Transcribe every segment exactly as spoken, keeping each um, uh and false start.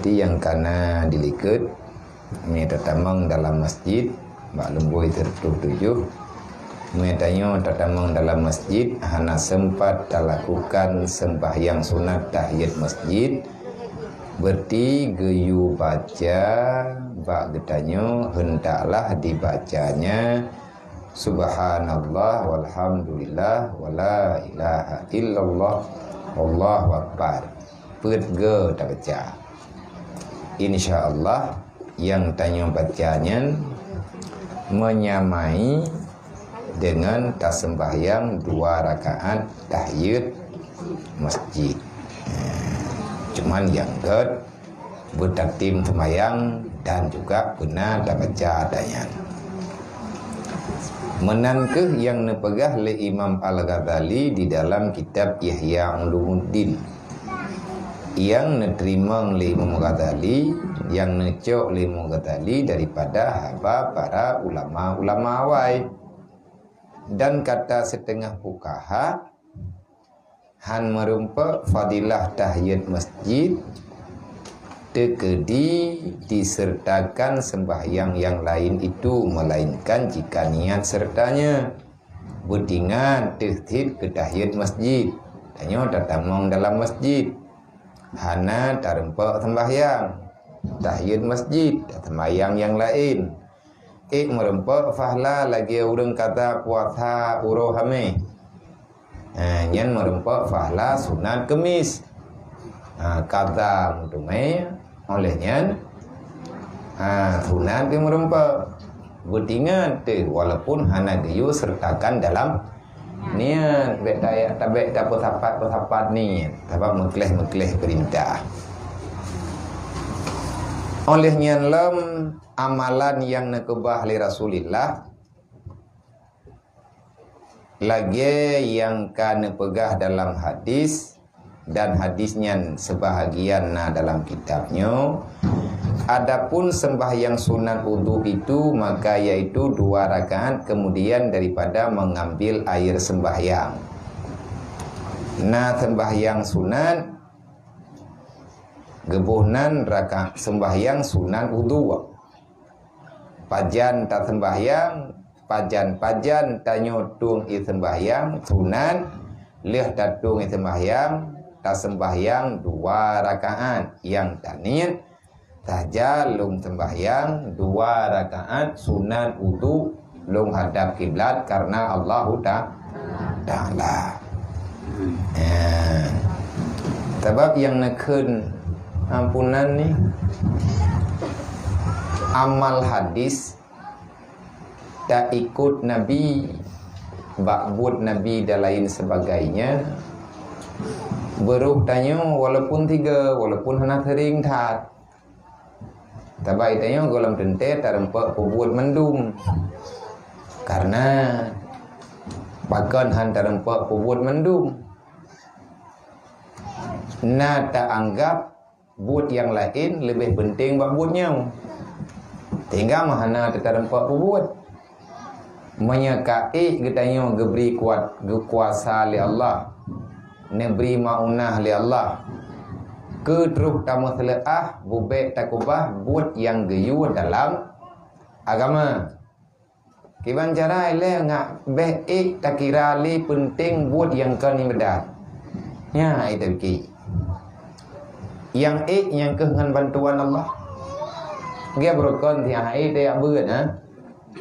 Di nyang kana dilikot, meunyoe tatamong dalam masjid, bak lumbôi sireutôh tujoh, meunyoe tanyoe tatamong dalam masjid, hana sempat talakukan sembahyang sunat tahiyat masjid, berarti geuyue baca bak geutanyoe, hendaklah dibacanya Subhanallah, walhamdulillah, wala ilaha illallah, wallahu akbar. Peuet go tabaca. Insya Allah, nyang tanyoe baca nyan menyamai dengan tasembahyang dua rakaat tahiyat masjid. Cuman nyang gét beutartib seumayang dan juga beuna tabaca ayat nyan. Meunan kheueh nyang neupeugah lé Imam Al-Ghazali di dalam kitab Ihya Ulumuddin, nyang neuteurimong lé Imam Ghazali, nyang neucok lé Imam Ghazali daripada haba para ulama-ulama awai. Dan kata siteungoh fukaha, hán meurumpok fadilah tahiyat masjid teukeudi disertakan sembahyang nyang laén itu, melainkan jika niat sertanya. Beutingat teuh cit keu tahiyat masjid. Tanyoe tatamong dalam masjid, hana tarumpok sembahyang tahiyat masjid, tasembahyang nyang laén. Ék meurumpok fahla lagée ureuëng kaza puasa uroe Hamé. Ha, nyan meurumpok fahla sunat Kemis. Ha, kaza meuteumé, oleh nyan, ha, sunat pih meurumpok. Beutingat teuh, walaupun hana geuyue sertakan dalam niat, bék ta-, bék tapeusapat-peusapat niat, sabab meukleh-meukleh peurintah. Oleh nyan lom, amalan nyang neukeubah lé Rasulullah, lagée nyang ka neupeugah dalam hadis, dan hadis nyan seubahagian na dalam kitab nyoe, adapun sembahyang sunat udhu itu, maka yaitu dua rakaat kemudian daripada mengambil air sembahyang. Na sembahyang sunat, geuboh nan rakaat sembahyang sunat udhu. Pajan tasembahyang, pajan-pajan tanyoe tueng ie sembahyang sunat, lheueh tatueng ie sembahyang, tasembahyang dua rakaat nyang taniet saja lôn sembahyang dua rakaat sunat udhu lôn hadap kiblat karena Allahu Ta-, Taala. Ya. Sabab nyang neukheun ampunan ni amal hadis, taikot Nabi, bak buet Nabi dan lain sebagainya. Beurôh tanyoe walaupun tiga, walaupun hana sering that. Tabai tanyoe gohlom teuntée tarumpok peubuet mandum. Karena pakon han tarumpok peubuet mandum. Na taanggap buet nyang laén leubeh peunteng bak buet nyoe. Sehingga meuhana teutareumpok peubuet. Meunyoe ka ék geutanyoe geubri kuat, geukuasa lé Allah, neubri maunah lé Allah, keu troh tameuseuleuah bubek takeubah buet nyang geuyue dalam agama. Kiban cara ilée ngat bék ék takira lé peunteng buet nyang kon iébadat. Nyan hai teuki. Nyang ék nyang keuh ngon bantuan Allah. Geuh beurukon tiang hai teuyak beuet, ha?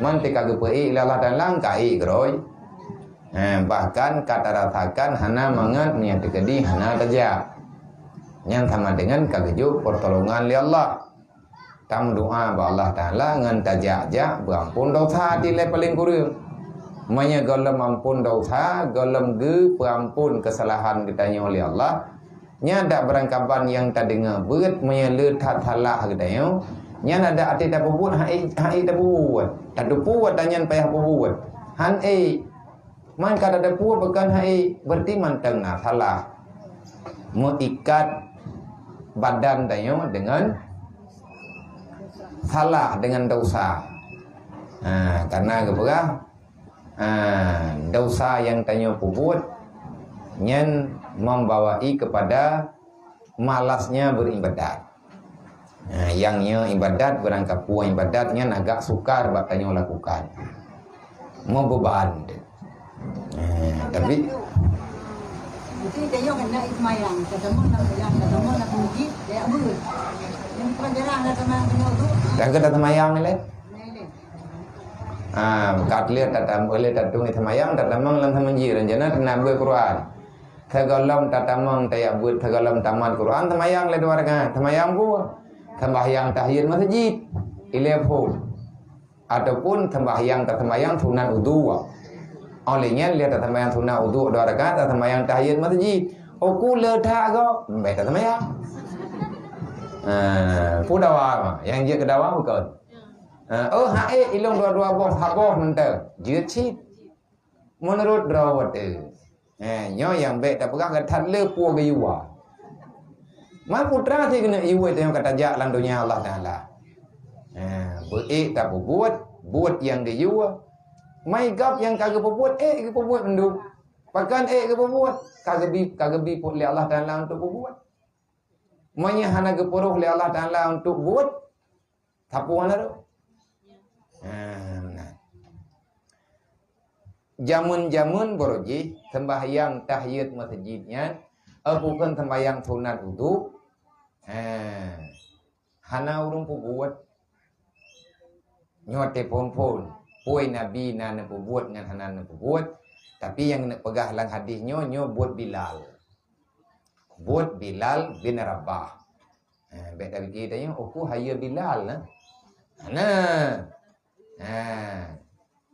Man teuka geupeu ék lé Allah Taala ka ék keurôi. Ha, bahkan ka tarasakan hana mangat meunyoe teukeudi hana tajak. Nyan sama dengan ka geujok peurtolongan lé Allah. Tameudoá bak Allah Taala ngon tajak-jak beuampôn desya dilée paleng kureueng. Meunyoe gohlom ampôn desya, gohlom geupeuampôn keusalahan geutanyoe lé Allah, nyan dak beurangkaban nyang tadeungoe beuet meunyoe le that salah geutanyoe, nyan adak até tapeubuet hai, hai tapeubuet. Tateupeue ata nyan payah peubuet. Han ék. Man ka tateupeue beukan hai, berarti mantong na salah. Meuikat badan tanyoe dengan salah, dengan dosa. Ha, karena geupeugah, ha, dosa nyang tanyoe peubuet nyan membawai kepada malasnya beribadat. Ha, nyang nyoe ibadat, beurangkapeue ibadat nyan agak sukar bak tanyoe lakukan. Meubeban. Ha, tapi Jadi, dia yang kena semayang. Ketemu nak semayang, ketemu nak pergi, dia beuh. Yang pelajaran nak semayang kena tu. Dah ke dah semayang ni, leh? Ah, kat lé tatam-, lé tatung semayang, tatamong lam semenjir. Rencana kena beuh Quran. Teugohlom tatamong tayak buet, teugohlom tamat Quran, semayang lé dua rakaat. Semayang pun. Sembahyang tahiyat masjid. Ilé pun. Ataupun sembahyang tasembahyang sunat udhu. Oleh nyan, lé tasembahyang sunat udhu dua rakaat, tasembahyang tahiyat masjid. Uku le that go, bèk tasembahyang. Ha, pu dawa ma. Yang jeuet keu dawa bukan. Ha, oh, hai, ilong dua-dua boh, saboh mantong. Jeuet cit. Meunurot droe watèe. Eh, nyoe nyang bèk tapeugah gata le peue geuyue. Man putra si keuneuk yue nyang ka tajak lam donya Allah Taala. Eh, beuék tapeubuet, buet nyang geuyue. Mai gob nyang ka geupeubuet, ék geupeubuet mandum. Pakon ék geupeubuet? Ka geubi, ka geubi lé Allah Taala untuk peubuet. Meunyoe hana geupeurôh lé Allah Taala untuk buet, sapeue hana rôh. Ha, nah. Jameun-jameun baroe jih sembahyang tahiyat masjid nyan, eh, bukon sembahyang sunat udhu. Ha. Hana ureueng peubuet. Nyoe teupon-pon. Peue Nabi na neupeubuet ngon hana neupeubuet. Tapi nyang neupeugah lam hadis nyoe, nyoe buet Bilal. Buet Bilal bin Rabah. Ha, bèk tapike tanyoe, "Oh, ku haya Bilal, nah." Hana. Ha.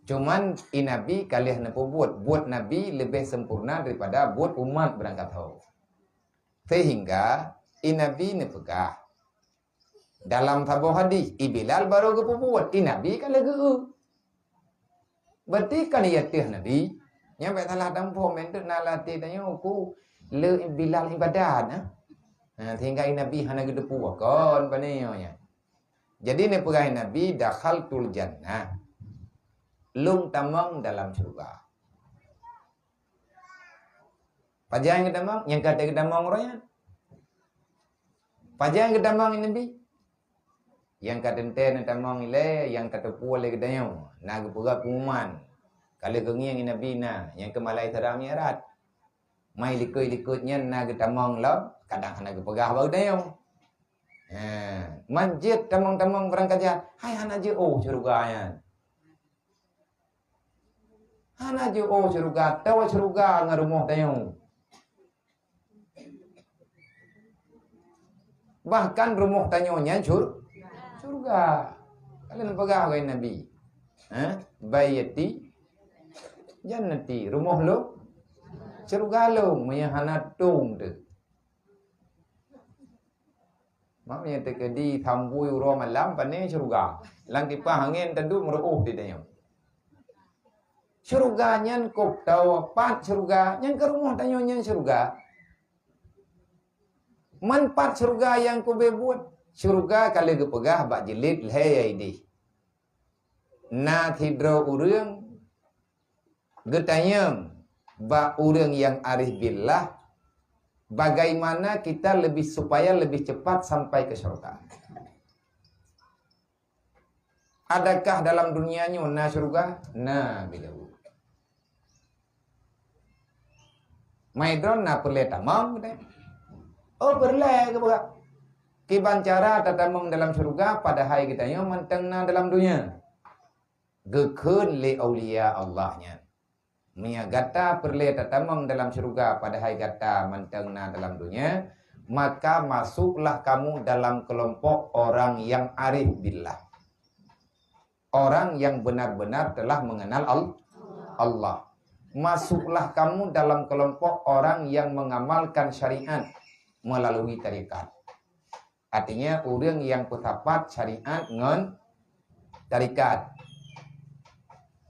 Cuman, i Nabi ka lheueh neupeubuet. Buet Nabi leubeh sempurna daripada buet umat beurangkat ho. Sehingga, i Nabi neupeugah, dalam saboh hadis, i Bilal barô geupeubuet, i Nabi ka lheueh geu-eu. Berarti kan iya teuh Nabi. Nyang bèk salah tampôh, meunteuek na lam até tanyoe, "Ku le Bilal ibadat, nah." Ha, sehingga i Nabi hana geuteupeue kon pane nyoe nyan. Jadi, neupeugah i Nabi, "Dakhaltul jannah." Lôn tamong dalam syeuruga. Pajan geutamong? Nyang ka teutamong uroe nyan. Pajan geutamong i Nabi? Nyang ka teuntèe neutamong ilèe, nyang ka teupeue lé geutanyoe, na geupeugah pengumuman. Ka lheueh geungieng i Nabi na, nyang keu malaikat Isra Mi'raj. Mai likot-likot nyan na geutamong lom, kadang hana geupeugah bak geutanyoe. Ha, man jeuet tamong-tamong barangkajan, hai hana jeuet, oh, syeuruga nyan. Hana jeuet, oh, syeuruga, tawoe syeuruga ngon rumoh tanyoe. Bahkan rumoh tanyoe nyan syur-, syeuruga. Ka lheueh neupeugah lé Nabi. Ha? Baiti jannati, rumoh lôn syeuruga lôn, meunyoe hana tueng teuh. Maknanya teukeudi sambui uroe malam pane syeuruga. Lam kipah angén teuduek meureuôh di tanyoe. Syeuruga nyan kôb tawoe pat syeuruga, nyan keu rumoh tanyoe nyan syeuruga. Man pat syeuruga nyang keubeue buet, syeuruga ka lheueh geupeugah bak jilid lhèe idéh. Na sidroe ureueng geutanyong bak ureueng nyang arif billah, bagaimana kita lebih, supaya lebih cepat sampai ke syurga? Adakah dalam dunia nyoe na syurga? Na, bila Mai droe na peureulèe tamong, kata. Oh, peureulèe keupeugah. Kiban cara tatamong dalam syeuruga padahai geutanyoe mantong na dalam donya? Geukheun lé aulia Allah nyan. Meunyoe gata peureulèe tatamong dalam syeuruga padahai gata mantong na dalam donya, maka masuklah kamu dalam kelompok orang yang arif billah. Orang yang benar-benar telah mengenal Al-, Allah. Masuklah kamu dalam kelompok orang yang mengamalkan syariat melalui tarekat. Artinya, ureueng nyang peusapat syariat ngon tarekat.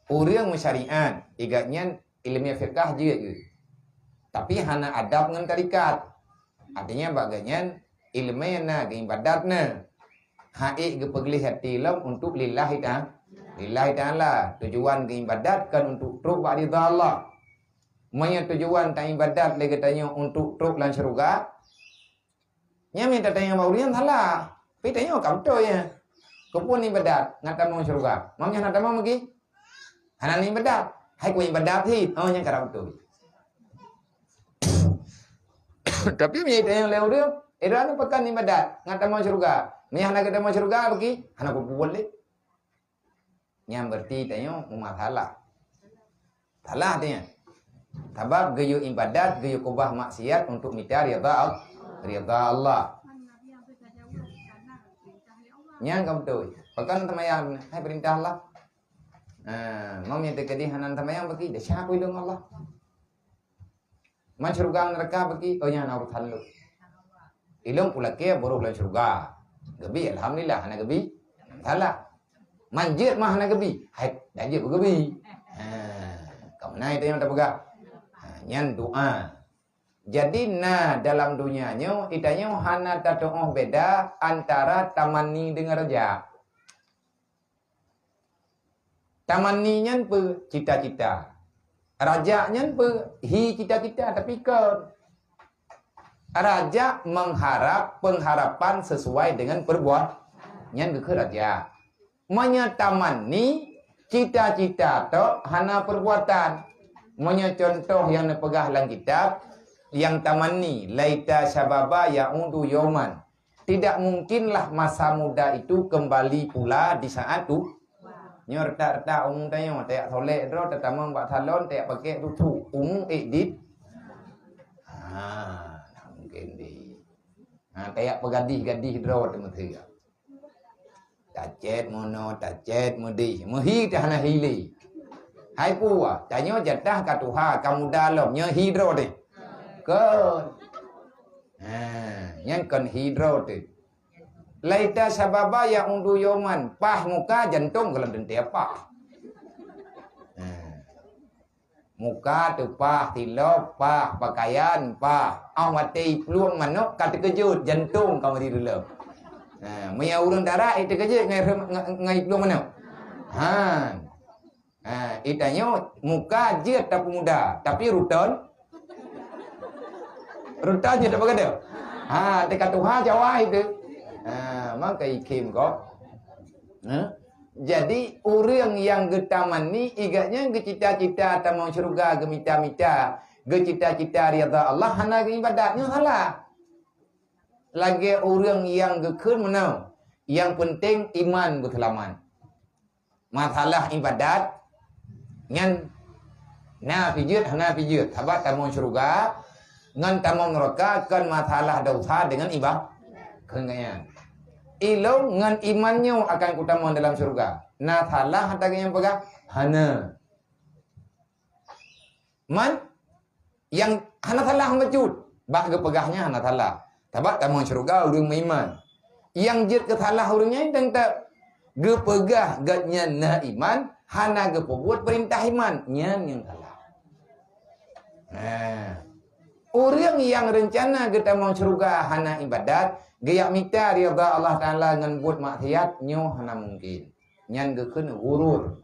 Ureueng meusyariat, igat nyan ileumèe fiqah jeuet geuh. Tapi hana adab ngon tarekat. Artinya, bak geuh nyan ileumèe na, geuibadat na. Hana ék geupeugleh até lom untuk lillahi ta-, lillahi ta'ala. Tujuan geuibadat kon untuk trok bak ridha Allah. Meunyoe tujuan taibadat lé geutanyoe untuk trok lam syeuruga, nyan mita tanyong bak ureueng salah. Tanyoe ka beutôi, ya. Keupeue ibadat ngat tamong syeuruga? Mam nyan hana tamong meugi? Hana ibadat. Hai ku ibadat hi. Oh, nyan ka beutôi. Tapi meunyoe tanyoe lé ureueng, eh, anu pakan ibadat ngat tamong syeuruga. Meunyoe hana geutamong syeuruga, bagi hana kupeue lé. Nyan berarti tanyoe meumasalah. Salah tanyoe. Sabab geuyue ibadat, geuyue keubah maksiat untuk mita ridha Al-, ridha Allah. Nyan ka beutôi. Pakan teumayang, hai perintah Allah. Ha, mam nyang teukeudi hana teumayang bagi, desya peuleueng Allah. Man syeuruga ngon neuraka bagi, oh, nyan urusan lôn. Ilôn kulakée baroe lam syeuruga. Geubi, alhamdulillah, hana geubi. Salah. Man jeuet mah hana geubi. Hai, dah jeuet geubi. Ha, ka meunan tanyoe tapeugah. Ha, nyan doa. Jadi na dalam donya nyoe, itanyoe hana tatuoh beda antara tamanni deungon raja. Tamanni nyan peue? Cita-cita. Raja nyan peue? Hi cita-cita, tapi kon. Raja mengharap pengharapan sesuai dengan perbuatan. Nyan geukheun raja. Meunyoe tamanni, cita-cita tok hana perbuatan. Meunyoe contoh nyang neupeugah lam kitab, nyang tamanni, "Laita syababa ya'udu yauman." Tidak mungkinlah masa muda itu kembali pula di saat tu. Nyoe retak-retak umu tanyoe, tajak solek droe, tatamong bak salon, tajak pakai tutu. Umu ék dit? Ha, tak mungkin deh. Ha, tajak peugadih-gadih droe teumeuteuga. Tacet meunoe, tacet meudeh. Meuhi teuh hana hili. Hai puwa, tanyoe jatah ka tuha, ka muda lom, nyoe hi droe teuh. Kon. Ha, nyan kon hi droe teuh. Laita syababa ya'udu yauman, paih muka jantong golom teuntée paih. Ha. Muka teupaih, tilop paih, pakaian paih. Óh watée iplueng manok ka teukeujot, jantong ka meuri reuloh. Ha, meunyoe ureuëng dara, eh, teukeujot ngon, ngon, ngon iplueng manok. Ha. Ha, itanyoe muka jeuet tapeumuda, tapi ruton, ruton jeuet tapeugedok. Ha, teuka tuha Jawa itu. Ha, maka ikhim kok. Ha? Jadi ureuëng nyang geutamanni, igat nyan geucita-cita tamong syeuruga, geumita-mita, geucita-cita ridha Allah, hana geuibadat, nyoe salah. Lagée ureuëng nyang geukheun meunoe, nyang penting iman beuseulamat. Masalah ibadat nyan na pijeuet hana pijeuet, sabab tamong syeuruga ngon tamong neuraka kon masalah desya deungon iba-, keu nyan. Ilôn ngon iman nyoe akan kutamong dalam syeuruga. Na salah ata nyang peugah? Hana. Man, nyang hana salah meucut, bak geupeugah nyan hana salah. Sabab tamong syeuruga ureuëng meuiman. Nyang jeuet keu salah ureuëng nyan teuntée geupeugah gobnyan na iman, hana geupeubuet peurintah iman, nyan nyang salah. Nah, ureuëng nyang reuncana geutamong syeuruga hana ibadat, geujak mita ridha Allah Taala ngon buet maksiat, nyoe hana mungkin. Nyan geukheun ghurur.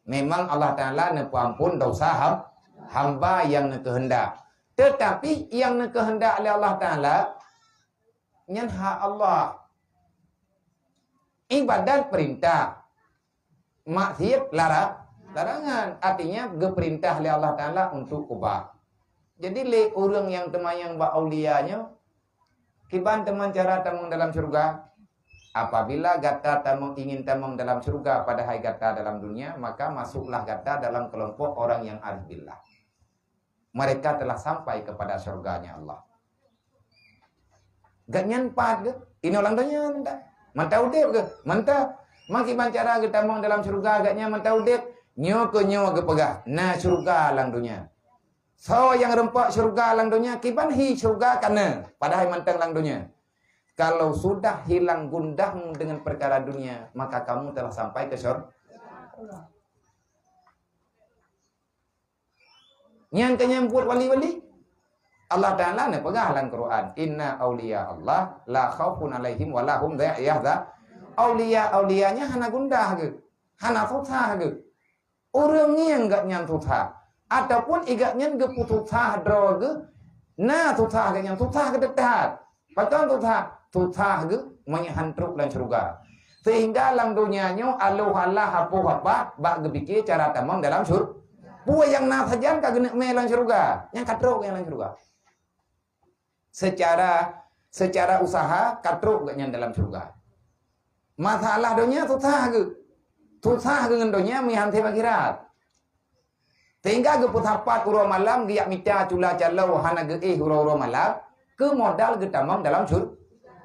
Memang Allah Taala neupeuamphon desya ham-, hamba nyang neukeuheundak. Teutapi nyang neukeuheundak lé Allah Taala, nyan hak Allah. Ibadat peurintah, maksiat lara-, larangan. Artinya geupeurintah lé Allah Taala untuk ubah. Jadi lé ureuëng nyang teumayang bak aulia nyoe, kiban teuma cara tamong dalam syeuruga? Apabila gata tamong, ingin tamong dalam syeuruga padahai gata dalam dunia, maka masuklah gata dalam kelompok orang yang arif billah. Mereka telah sampai kepada syurganya Allah. Gobnyan pat geuh, inoe lam donya mantap. Mantap udeb geuh, mantap. Meukiban cara geutamong dalam syeuruga gobnyan mantap udeb, nyoe keuh nyoe geupeugah, na syeuruga lam donya. Soe nyang rumpok syeuruga lam donya, kiban hi syeuruga ka na, padahai mantong lam donya. Kalau sudah hilang gundah dengan perkara dunia, maka kamu telah sampai ke syur-, nyan keuh nyang buet wali-wali. Allah Taala neupeugah lam Quran, "Inna auliya Allah la khaufun alaihim wa lahum yahza." Aulia-aulia nyan hana gundah geuh, hana susah geuh. Ureuëng ngieng gobnyan susah, ataupun i gobnyan geupeususah droe geuh, na susah gobnyan, susah geuh that-that. Pakon susah? Susah geuh Meunyoe han trok lam syeuruga. Sehingga lam donya nyoe aloh alah hapoh haba bak geupike cara tamong dalam syur-, peue nyang na sajan ka geuneuk mé lam syeuruga, nyang ka trok nyang lam syeuruga. Secara, secara usaha ka trok geuh nyan dalam syeuruga. Masalah donya susah geuh. Susah geuh ngon donya meuhan seb akhirat. Sehingga geupeusapat uroe malam geujak mita cula calo hana geuéh uroe-uroe malam, keu modal geutamong dalam syur-,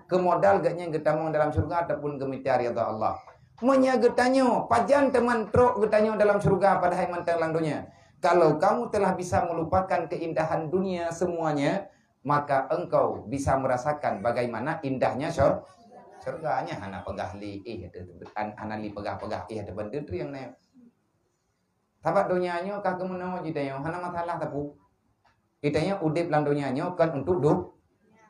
keu modal geuh nyan geutamong dalam syeuruga ataupun geumita ridha Allah. Meunyoe geutanyoe, pajan teuma trok geutanyoe dalam syeuruga padahai mantong lam donya? Kalau kamu telah bisa melupakan keindahan dunia semuanya, maka engkau bisa merasakan bagaimana indahnya syur-, syeuruga. Nyan hana peugah lé éh, hana lé peugah-peugah éh, ada benda tu yang naik. Sabab donya nyoe ka keumeunoe jitanyoe, hana masalah sapeue. Jitanyoe udeb lam donya nyoe kon untuk du-,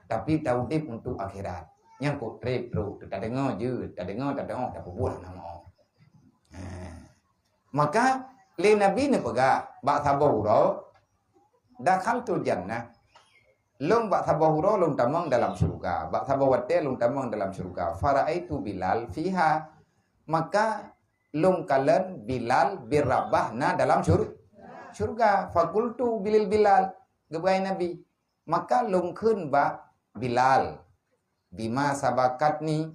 tapi taudeb untuk akhirat. Nyang kok treb trok, tadeungoe jeuet, tadeungoe, tadeungoe, tapeubuet nama. Ha. Maka lé Nabi neupeugah bak saboh uroe, "Dakhaltul jannah." Lôn bak saboh uroe lôn tamong dalam syeuruga, bak saboh watée lôn tamong dalam syeuruga. "Faraaitu Bilal fiha." Maka lôn kalon Bilal bin Rabah na dalam syur-, syeuruga. "Fakultu bilil Bilal," geubeuai Nabi. Maka lôn kheun bak Bilal, "Bima sabakatni,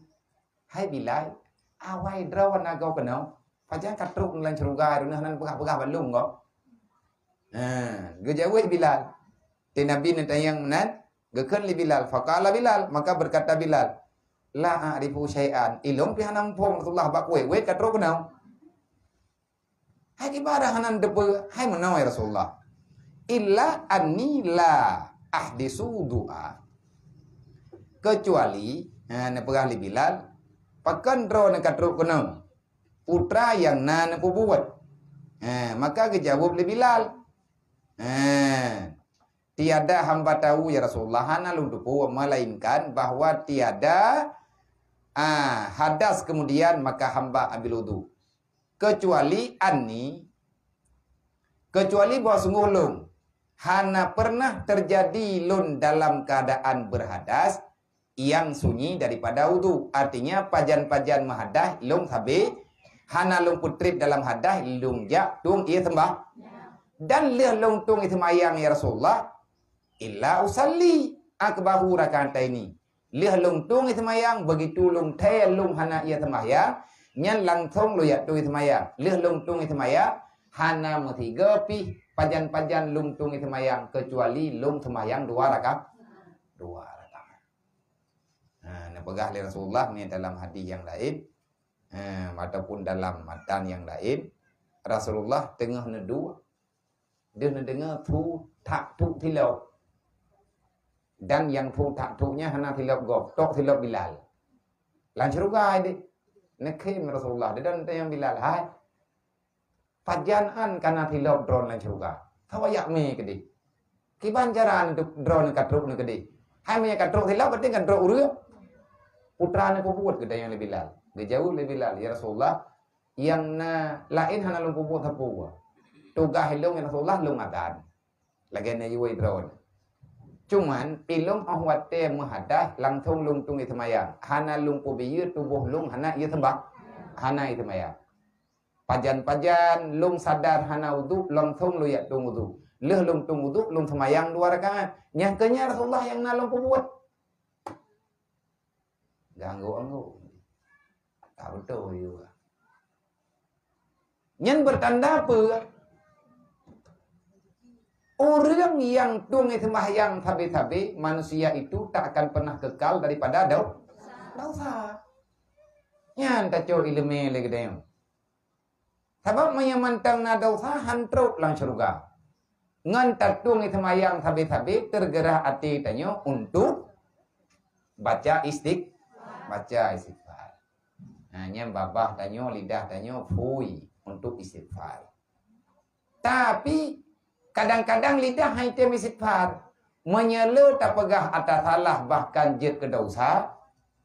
hai Bilal, awai droe na goe keunoe, pajan ka trok lam syeuruga, droeneuh hana peugah-peugah bak lôn goe." Ha, geujaweueb Bilal. Di Nabi neutanyong meunan, geukheun lé Bilal. Faqala Bilal, maka berkata Bilal, "La a'rifu syai'an." Ilôn pih hana muphom Rasulullah bak kuwét-kuwét ka trok keunoe. Hai kiban hana teupeue, hai meunoe ya Rasulullah. "Illa anni la ahdisu du'a." Kecuali, ha, neupeugah lé Bilal, "Pakon droeneuh ka trok keunoe?" Putra nyang na neupeubuet. Ha, maka geujaweueb lé Bilal. Ha, "Tiada hamba tahu, ya Rasulullah, hana lôn teupeue, melainkan bahwa tiada, ah, hadas kemudian maka hamba ambil wudu. Kecuali anni, kecuali bahwa sungguh lôn, hana pernah terjadi lôn dalam keadaan berhadas, nyang sunyi daripada wudu." Artinya, pajan-pajan meuhadas lôn sabe, hana lôn peutreb dalam hadas, lôn jak tueng ié seumbah. Dan lheueh lôn tueng ié seumayang, ya Rasulullah, "Illa usalli akbahu rak'ataini." Lheueh lôn tueng ié seumayang, begitu lôn thée lôn hana ié seumayang, nyan langsong lôn jak tueng ié seumayang. Lheueh lôn tueng ié seumayang, hana meusigoe pih pajan-pajan lôn tueng ié seumayang, kecuali lôn seumayang dua rakaat. Dua rakaat. Ha, neupeugah lé Rasulullah ni dalam hadis nyang laén, ha, ataupun dalam matan nyang laén, Rasulullah teungoh neuduek, deuh neudeungoe su that trok silop. Dan nyang su that trok nyan hana silop gob, tok silop Bilal. Lam syeuruga deh. Neukhém Rasulullah, deuh dan tanyong Bilal, "Hai, pajan an ka na silop droeneuh lam syeuruga? Saboh jak mé keudeh. Kiban cara droeneuh ka trok neuh keudeh? Hai meunyo ka trok silop, berarti ka trok ureuëng." Putra neupeubuet geutanyong lé Bilal. Geujaweueb lé Bilal, "Ya Rasulullah, nyang na laén hana lôn peubuet sapeue. Tugaih lôn, ya Rasulullah, lôn azan." Lagée na jiwoe droe. Cuman, ilôn óh watée meuhadas langsong lôn tueng ié seumayang. Hana lôn peubiyeu tuboh lôn hana ié seumbah, hana ié seumayang. Pajan-pajan lôn sadar hana udhu, langsong lôn jak tueng udhu. Lheueh lôn tueng udhu, lôn seumayang dua rakaat. Nyang keu nyan Rasulullah nyang na lôn peubuet. Ganggu-ganggu. Tak betul juga. Nyan bertanda apa? Orang yang tueng sembahyang sabe-sabe, manusia itu tak akan pernah kekal daripada dau-, dosa. Nyan tacok ileumé lé geutanyoe. Sabab meunyoe mantong na dosa, han trok lam syeuruga. Ngon tatueng seumayang sabe-sabe, teugeurah até tanyoe untuk baca istig-, baca istighfar. Nah, nyan babah tanyoe, lidah tanyoe phui untuk istighfar. Tapi, kadang-kadang lidah hana item istighfar. Meunyoe le tapeugah ata salah bahkan jeuet keu dosa,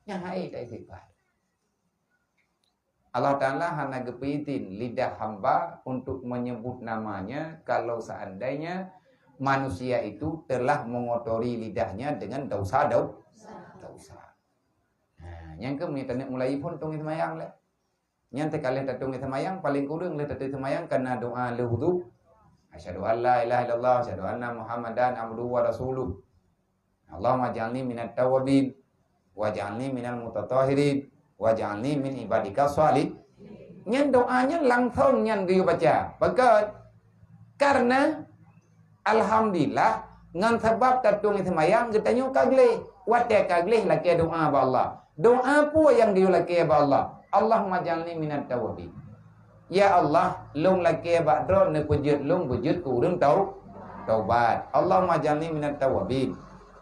nyan hana item istighfar. Allah Ta'ala hana geupeuidhin lidah hamba untuk menyebut namanya kalau seandainya manusia itu telah mengotori lidahnya dengan dosa, dau-, dosa. Nah, Nyang keuh meunyoe taneuk mulai phon tueng seumayang lé. Nyan teuka lheueh tatueng seumayang, paléng kureueng lheueh tatueng seumayang kana doa lheueh wudhu. Asyhadu an la ilaha illallah, asyhadu anna Muhammadan abduhu wa rasuluh. Allahumma ij'alni minat tawwabin, waj'alni minal mutatahhirin, waj'alni min ibadika shalih. Nyan doa nyan langsong nyan geuyue baca. Pakon? Karena alhamdulillah ngon sabab tatueng seumayang geutanyoe ka gleh. Watée ka gleh lakée doa bak Allah. Doa peue nyang geuyue lakée bak Allah? Allahumma ij'alni minat tawwabin. Ya Allah, lôn lakée bak Droe neupeujeuet lôn beujeuet keu ureuëng tau taubat. Allahumma ij'alni minat tawwabin.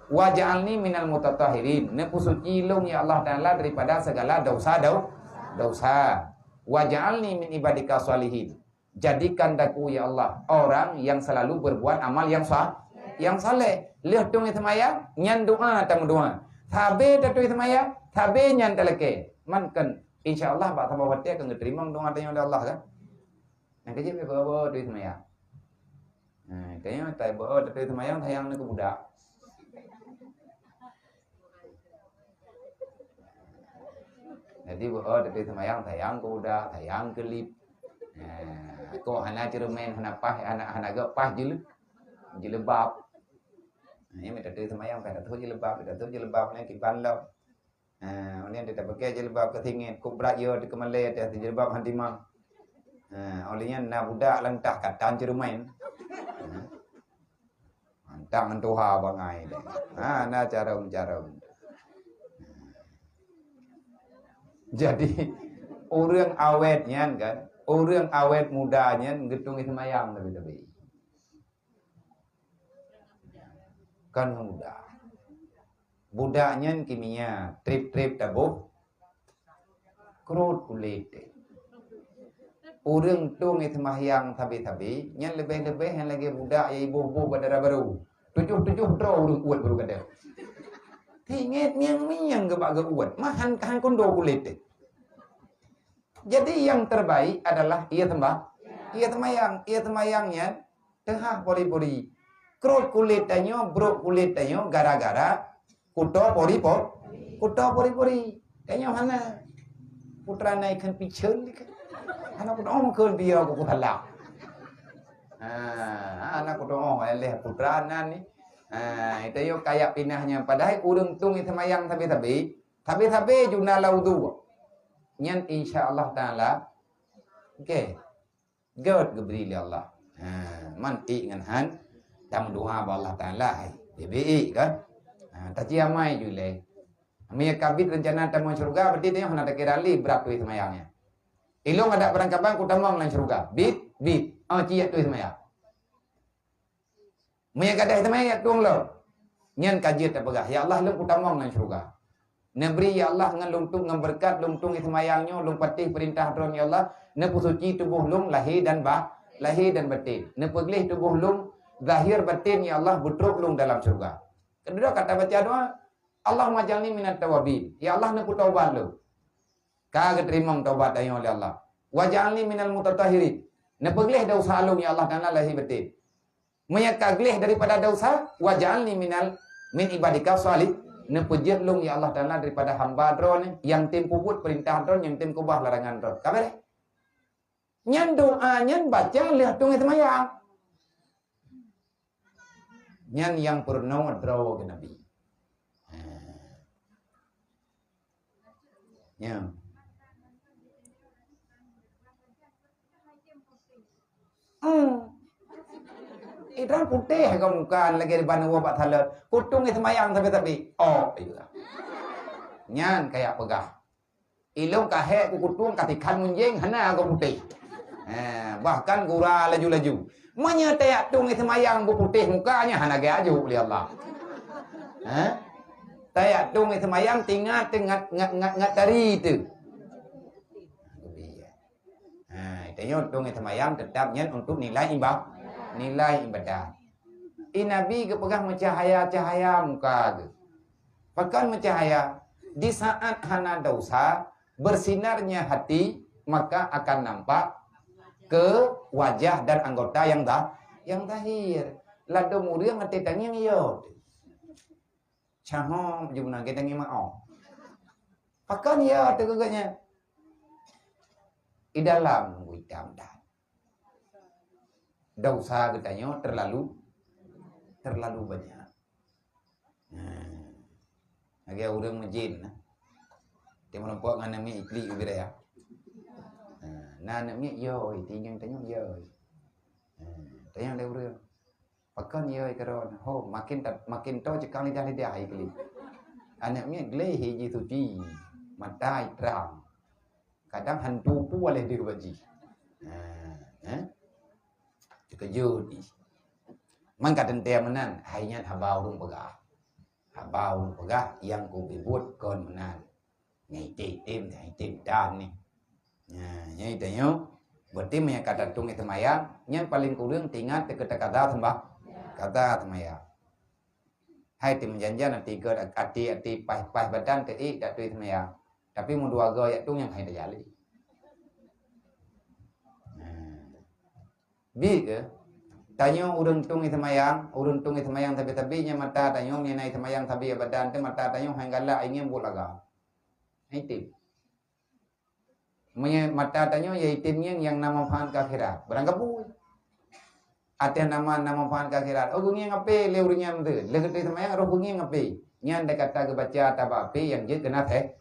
Waj'alni minal mutatahhirin. Neupeusuci lôn ya Allah Taala daripada segala dosa dau- dosa. Waj'alni min ibadika shalihin. Jadikan daku ya Allah orang yang selalu berbuat amal yang sa- yang saleh. Lheueh tueng seumayang nyan doa tameudoa. Sabe tatueng seumayang, sabe nyan talakée. Man kan insya Allah bak saboh watée akan geuteurimong doa tanyoe lé Allah kan. Nyang keujeuet beu-o tatueng seumayang. Ha, kayaknya tai beu-o tatueng seumayang sayang ni keu budak. Jadi beu-o tatueng seumayang sayang keu budak, sayang keu lip. Ha, kok hana ceureumen, hana paih, hana hana gok paih jile- jilebab. Ha, ya mita tatueng seumayang paih tatueng jilebab, tatueng jilebab ni kiban lom. Ha, uleh dia tapakée jilbab keu singét, kok brat yo dikeumele atas jilbab hantimang. Ha, uleh nyan na budak lantah katan ceureumen. Ha. Mantang tuha bangai deh. Ha, na carong-carong. Jadi ureuëng awet nyan kan, ureuëng awet muda nyan geutueng seumayang tapi-tapi. Kan muda. Budak nyan kimia, trip-trip taboh krot kulét. Ureuëng tueng seumahyang sabe-sabe, nyan leubeh-leubeh nyang lagée budak nyang iboh-boh bak dara barô. Tujoh-tujoh droe ureuëng uet barô gadôh. Singét miang-miang geubak geuuet, mahan kahan kondo kulét. Jadi yang terbaik adalah ia sembah, ia seumayang, ia seumayang nyan teuhah pori-pori. Krot kulét tanyoe, brok kulét tanyoe gara-gara kuto pori-po-, kuto pori-pori. Tanyoe hana. Putra na ikheun piceul ikheun. Hana kudoh kheun dia ku salah. Ha, hana kudoh leh putra na ni. Ha, itu yo kayak pinah nyan. Padahai ureuëng tueng seumayang sabe-sabe, sabe-sabe juna lam udhu. Nyan insya Allah Taala. Okey. Gét geubri lé Allah. Ha, man ék ngon han tameudoa bak Allah Taala hai. Bebe ék kan? Ha, taci amai ju lé. Meunyoe kabit rencana tamong syeuruga, berarti tanyoe hana takira lé brat tueng seumayang nyan. Ilong adak barangkaban kutamong lam syeuruga. Bit, bit. Oh, ciyak tueng seumayang. Meunyoe gadeh teuma ya tueng lom. Nyan ka jeuet tapeugah, "Ya Allah, lôn kutamong lam syeuruga. Neubri ya Allah ngon lôn tueng ngon beureukat lôn tueng seumayang nyoe, lôn patéh peurintah Droe ya Allah, neupeusuci tuboh lôn lahé dan ba-, lahé dan batén. Neupeugleh tuboh lôn zahir batén ya Allah, beutrok lôn dalam syeuruga." Keudroe ka tabaca doa, "Allahumma ij'alni minat tawabin." Ya Allah, neupeutobat lôn. Ka geuteurimong tobat tanyoe lé Allah. "Waj'alni minal mutatahhirin." Neupeugleh desya lôn ya Allah Taala lahé batén. Meunyoe ka gleh daripada desya, "Waj'alni minal, min ibadika shalih." Neupeujeuet lôn ya Allah Taala daripada hamba Droe nyang tem peubuet peurintah Droe, nyang tem keubah larangan Droe. Ka beureh. Nyan doa nyan baca lheueh tueng seumayang. Nyan nyang peurunoe droe geunabi. Ha. Nyan. Hmm. Idang putéh keu muka lagée ban uroe bak saleuet. Kutueng seumayang sabe-sabe. Oh, iya. Nyan kayak peugah. Ilong ka hék kukutueng ka tikhan munjéng hana goe putéh. Ha, bahkan gura laju-laju. Meunyoe tayak tueng seumayang beuputéh muka nyan hana geuajoh lé Allah. Ha? Tayak tueng seumayang tingat ngat, ngat, ngat, ngat tari tu. Ha, tanyoe tueng seumayang tetap nyan untuk nilai iba-, nilai ibadat. I Nabi geupeugah meucahaya-cahaya muka geuh. Pakon meucahaya? Di saat hana desya, bersinarnya hati, maka akan nampak ke wajah dan anggota yang dah, yang zahir. Ladôm ureuëng até tangieng yo. Cahom jumna kita ngimak oh. Pakon ya teuka geuh nyan? Di dalam itam dan. Dosa geutanyoe terlalu, terlalu banyak. Nah, lagèe ureueng meujén nah. Tiep meurumpok ngon aneuk miet iklik ubit raya. Nah, na aneuk miet yoi, tinggai tanyoe yoi. Nah, tanyong lé ureueng. Pakon yoi keudroe? Ho, makin ta-, makin toe cekang lidah-lidah iklik. Aneuk miet gleh jisuci, mata itrang. Kadang hantu pu lé di rupa jih. Nah, eh? Teukeujot jih. Man ka teuntèe meunan, hai nyan haba ureueng peugah. Haba ureueng peugah nyang kupibuet kon meunan. Nyan item, nyan item dan ni. Nah, nyan item nyoe. Berarti meunyo ka tatong seumayang, nyan paleng kureueng teuingat teuka kata sembah, kata seumayang. Hai teumeujanja nanti ke ati-ati paih-paih badan teuék dak tui seumayang. Tapi meudua goe yak tueng nyang hai tajali. Nah. Bi ke? Tanyoe ureueng tueng seumayang, ureueng tueng seumayang sabe-sabe nyang mata tanyoe, nyang na seumayang sabe badan teuh mata tanyoe hai galak ingin buet lagak. Hai teuh. Meunyoe mata tanyoe ya item ngieng nyang na manfaat keu akhirat. Barang gapu. Ateueh nama na manfaat keu akhirat. Oh, geungieng ape lé ureueng nyan teuh. Lé geutanyoe seumayang roh geungieng ape. Nyan dikata geubaca taba ape nyang jeuet keu naseh-,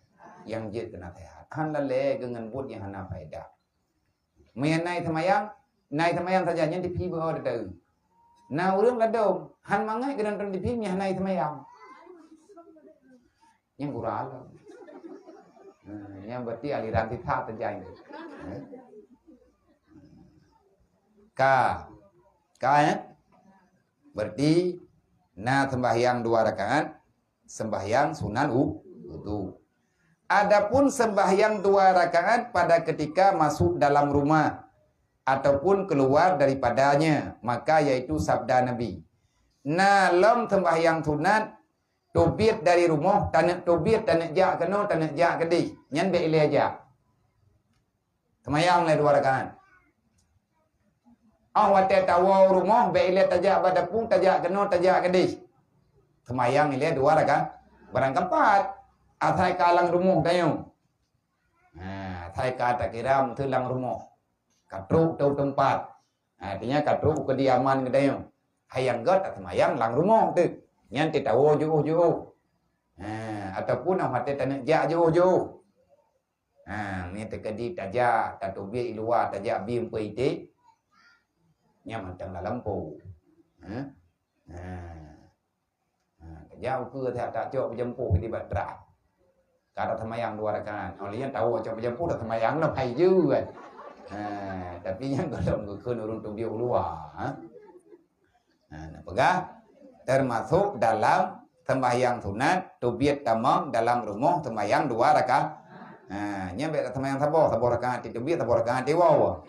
nyang jeuet keu naseuhat. Han lalé geungon buet nyang hana faedah. Meunyoe na seumayang, na seumayang saja nyan diphi beuo teuh. Na ureueng ladom, han mangat geutanyoe diphi meunyoe na seumayang. Nyang gura lom. Nah, nyang berarti aliran sisat saja ini. Ka. Ka, ya? Berarti na sembahyang dua rakaat, sembahyang sunat wu-, wudu. Adapun sembahyang dua rakaat pada ketika masuk dalam rumah ataupun keluar daripadanya, maka yaitu sabda Nabi, "Na lom sembahyang sunat, teubiet dari rumoh, taneuk teubiet, taneuk jak keunoe, taneuk jak keudeh, nyan bèk ilèe jak." Seumayang lé dua rakaat. Óh watèe tawoe u rumoh, bèk ilèe tajak bak dapu, tajak keunoe, tajak keudeh. Seumayang ilèe dua rakaat. Barang keumpat, asai ka lam rumoh tanyoe. Ha, asai ka takira meuteue lam rumoh. Ka trok u teumpat. Ha, artinya ka trok u keudiaman geutanyoe. Hai nyang göt taseumayang lam rumoh teuh. Nyan teuh tawoe jiôh-jiôh. Ha, ataupun óh watèe taneuk jak jiôh-jiôh. Ha, nyan teukeudi tajak, tateubiet i luwa, tajak biem peu iték. Nyan mantong lam lampôh. Ha? Ha. Ha, tajak ukeue that, tacok peujampôh di bak trah. Ka taseumayang dua rakaat. Óh lheueh nyan tawoe cok peujampôh taseumayang lom hai jeuet. Ha, tapi nyan gohlom geukheun ureueng teubiet u luwa, ha. Ha, na peugah termasuk dalam sembahyang sunat teubiet tamong dalam rumoh sembahyang dua rakaat. Ha, nyan bèk taseumayang saboh, saboh rakaat teubiet, saboh rakaat tawoe.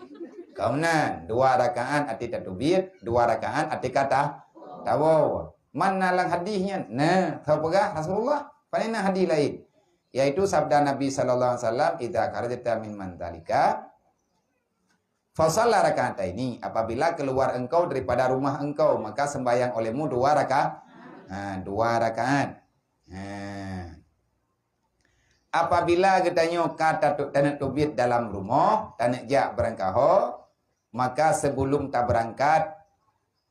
Keunan dua rakaat até tateubiet, dua rakaat até ka ta-, tawoe. Man na lam hadis nyan? Nah, soe peugah Rasulullah? Pane na hadis laén? Yaitu sabda Nabi sallallahu alaihi wasallam, "Idza kharajta min manzilika, fa shalla rak'ataini." Apabila keluar engkau daripada rumah engkau, maka sembahyang olehmu dua raka-, ha, dua rakaat. Ha. Apabila geutanyoe ka tatu-, taneuk teubiet dalam rumoh, taneuk jak beurangkaho, maka sebelum tabeurangkat,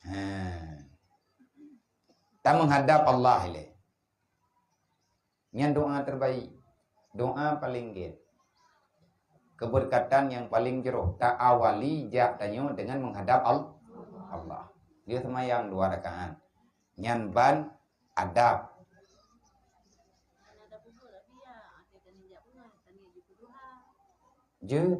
ha, tameuhadap Allah ilèe. Nyan doa terbaik. Doa paleng gèt. Keubeureukatan nyang paleng jroh, ta-awali jak tanyoe deungon meuhadap Al-, Allah. Lheueh seumayang dua rakaat. Nyan ban adab. Jeuet.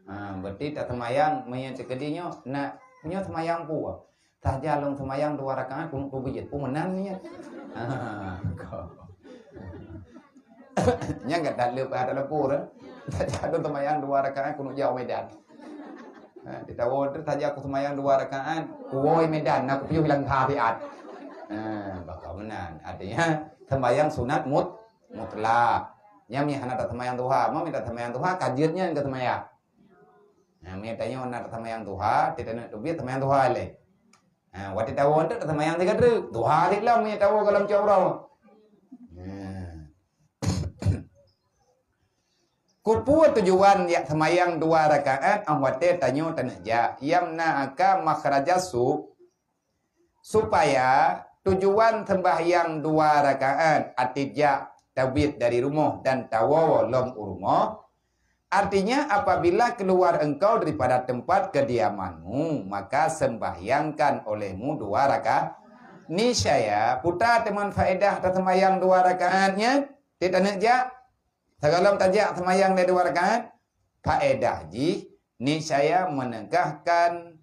Ha, berarti taseumayang meunyoe teukeudi nyoe, na, nyoe seumayang peue? Saja lôn seumayang dua rakaat, keuneuk teubiet. Peue meunan nyan? Ha, ka. Nyan gata le payah talapor, eh? Saja lôn seumayang dua rakaat, keuneuk jak u Medan. Ha, di tahun tu saja aku seumayang dua rakaat, kuwoe Medan, na kupiôh hilang tabiat. Ha, baka meunan. Artinya, seumayang sunat mut-, mutlak. Nyan meuhana taseumayang duha. Meunyo taseumayang duha, ka jeuet nyan keu seumayang. Nah, meunyo tanyoe na taseumayang duha, teuh taneuk teubiet seumayang duha lé. Ha, watèe tawoe tu taseumayang sigoe treuk. Duha sit lom meunyo tawoe goh lom cot uroe. Nah. Kupeue tujuan jak seumayang dua rakaat óh watée tanyoe taneuk jak? Yamna'aka makhrajas su, supaya tujuan seumbahyang dua rakaat, arti jak tabiet dari rumoh dan tawoe lom u rumoh. Artinya, apabila keluar engkau daripada tempat kediamanmu, maka sembahyangkan olehmu dua rakaat. Niscaya, peue teuma faedah taseumbahyang dua rakaat nyan? Tiep taneuk jak, sigohlom tajak seumayang lé dua rakaat, faedah jih niscaya menegahkan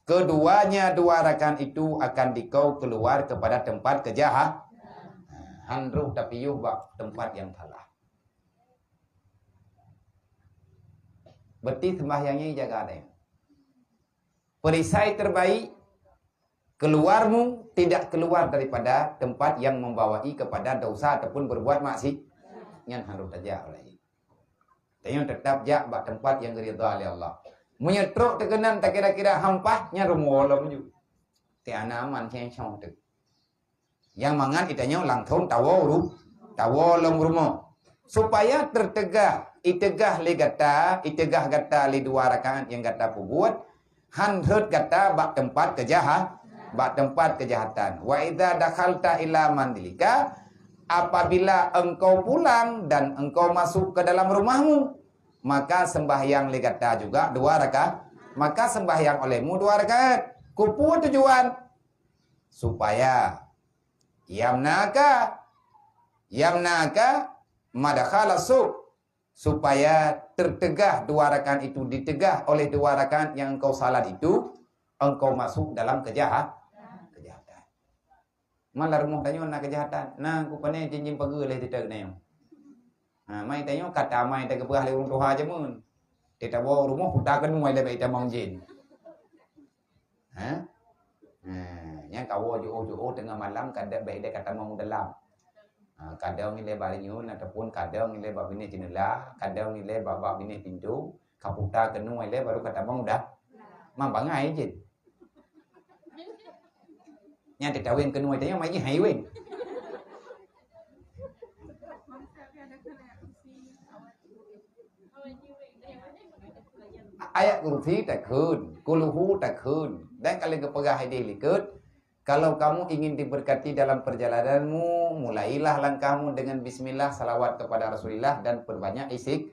keduanya dua rakaat itu akan dikau keluar kepada tempat kejahat. Han troh tapiôh bak tempat nyang salah. Berarti sembahyang nyan jaga deh. Perisai terbaik, keluarmu tidak keluar daripada tempat yang membawai kepada dosa ataupun berbuat maksi-, nyan harôh tajak lagi. Tanyoe tetap jak bak tempat yang ridha lé Allah. Meunyoe trok teukeunong takira-kira hampah, nyan rumoh lom ju. Tiep hana aman ceng cong teuk. Nyang mangat itanyoe langsong tawoe ru-, tawoe lom rumoh. Supaya teutegah, itegah lé gata, itegah gata lé dua rakaat nyang gata peubuet, han rhot gata bak tempat keujaha-, bak tempat keujahatan. Wa idza dakhalta ila manzilika, apabila engkau pulang dan engkau masuk ke dalam rumahmu, maka sembahyang lé gata juga dua rakaat, maka sembahyang olehmu dua rakaat. Kupeue tujuan? Supaya yamna'aka, yamna'aka madkhala su, supaya teutegah dua rakaat itu, ditegah oleh dua rakaat nyang engkau salat itu, engkau masuk dalam kejahat-, kejahatan. Malah rumoh tanyoe na kejahatan, na kupane jinjing pageue lé teutek tanyoe. Ha, mai tanyoe kata mai teukeubah lé ureuëng tuha jameun. Teutabôh rumoh puta keunoe lé bak itamong jin. Ha? Ha, nyang kawoe jiôh-jiôh teungoh malam kadang bak ideh katamong dalam. Ha, kadang ilée bak rinyun ataupun kadang ilée bak binéh jendela, kadang ilée bak, bak binéh pintoe, kaputa keunoe ilée baru katamong dah. Mang bangai jin. Nyang teutaweng keunoe tanya mai hai weng. Ayat kursi takheun, kulhu takheun. Dan kalau geupeugah hadis likot, kalau kamu ingin diberkati dalam perjalananmu, mulailah langkahmu dengan bismillah, salawat kepada Rasulullah dan perbanyak isik-,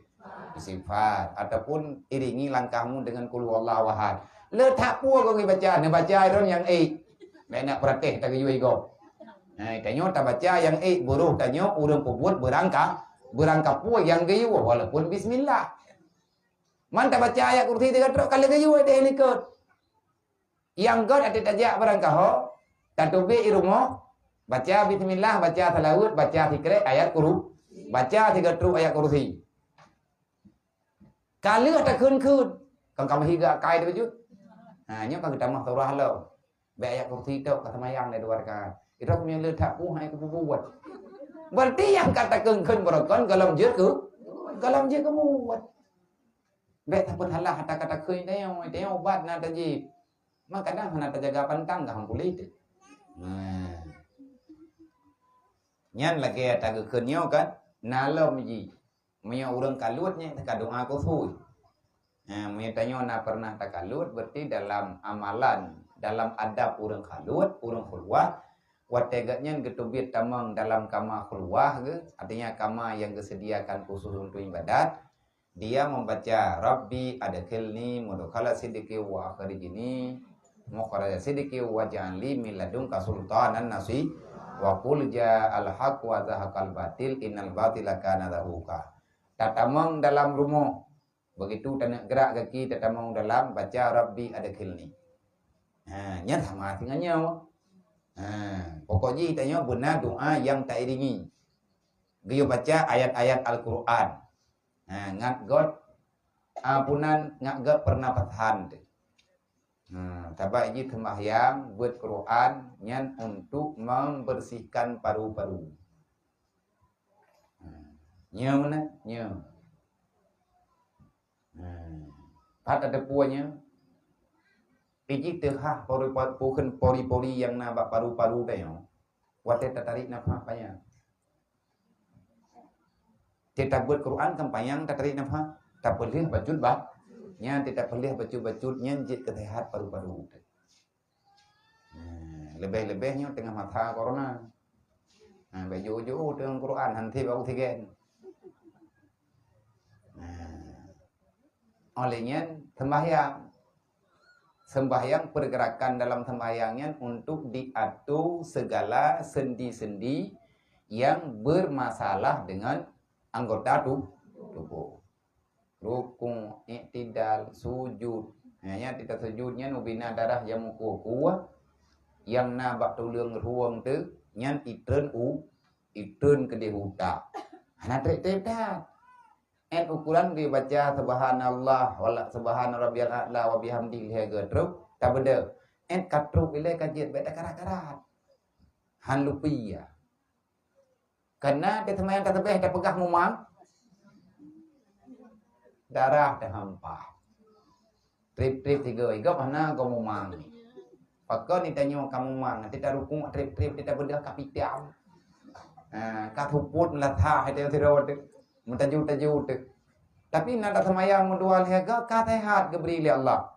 istighfar ataupun iringi langkahmu dengan qul huwallahu ahad. Le that pue gong ibaca, neubaca iron nyang ék. Bèk nak peuratéh tageuyue gob. Hai, tanyoe tabaca nyang ék, buroh tanyoe ureuëng peubuet beurangka, beurangkapeue nyang geuyue walaupun bismillah. Man tabaca ayat kursi tiga trok kali geuyue deh likot. Nyang göt até tajak barangkaho, tateubiet i rumoh, baca bismillah, baca salawat, baca sikrek ayat kuru, baca tiga trok ayat kursi. Ka lheueh takheun-kheun, kan ka meuhiga kai teuh bacut. Ha, nyoe ka geutamah surah lom. Bèk ayat kursi tok ka seumayang lé dua rakaat. Itu aku nyang le that puh hai kubu buat. Berarti nyang ka takheun-kheun beurokon golom jeuet keu, golom jeuet keu buat. Bèk tapeusalah ata ka takheun teuh, teuh ubat na tajib. Maka dah hana tajaga pantang ka hang puléh teuh. Nah. Nyan lagèe ata geukheun nyoe kan, na lom jih. Meunyoe ureuëng kaluet nyan teuka doa khusus. Ha, meunyoe tanyoe na pernah takaluet, berarti dalam amalan, dalam adab ureuëng kaluet, ureuëng khulwah, watèe geuhnyan geuteubiet tamong dalam kama khulwah geuh, artinya kama nyang geusediakan khusus untuk ibadat, dia membaca, "Rabbi adkhilni mudkhala sidqi wa akhrijni mukhraja sidqi waj'alni min ladunka sultanan nasi-, wa qul ja'al haqq wa zahaqal batil innal batila kana zahuqa." Tatamong dalam rumoh. Begitu taneuk gerak gaki tatamong dalam baca, "Rabbi adkhilni." Ha, nyan sama singoh nyoe. Ha, pokok jih tanyoe beuna doa nyang tairingi. Geuyue baca ayat-ayat Al-Quran. Ha, ngat göt, a, punan ngat göt pernapasan teuh. Ha, sabab jih seumbahyang beuet Quran nyan untuk membersihkan paru-paru. Ha, nyoe meunan, nyoe. Ha, pat ada puanya. Iji teuhah pori-, pori-, pori-pori nyang na bak paru-paru tanyoe. Watèe tatarik nafas payah. Tabuet Quran kan panyang, tatarék nafas, tapeulheueh bacut ba-, nyan tapeulheueh bacut-bacut nyan jeuet keu seuhat paru-paru. Nah, leubeh-leubeh nyoe teungoh masa corona. Nah, bèk jiôh-jiôh teungoh Quran, han sép oksigen. Nah, oleh nyan sembahyang. Sembahyang, pergerakan dalam sembahyang nyan untuk diatur segala sendi-sendi yang bermasalah dengan anggota tu-, tubuh. Rukuk, iktidal, sujud. Nah, nyan tapeugah sujud nyan ubé na darah nyang meukuah-kuah, nyang na bak tuleueng ruweueng teuh, nyan itreun u-, itreun keudéh utak. Hana trép-trép that. Nyan ukuran geubaca subhanallah, wala subhana rabbiyal a'la wa bihamdi lhèe go trok, tabeudôh. Nyan ka trok ilèe ka jeuet bèk takarat-karat. Han lupa ya. Karena di seumayang tasbih tapeugah mumang, darah teuhampah. Trép-trép sigoe, gob hana goe mumang. Pakon ni tanyoe ka mumang, nanti tarukuk trép-trép, kita beudôh ka pitam. Ha, ka suput meulathah, itu yang sidroe tu. Meutaju-taju tu. Tapi na taseumayang meudua lhèe go, ka seuhat geubri lé Allah.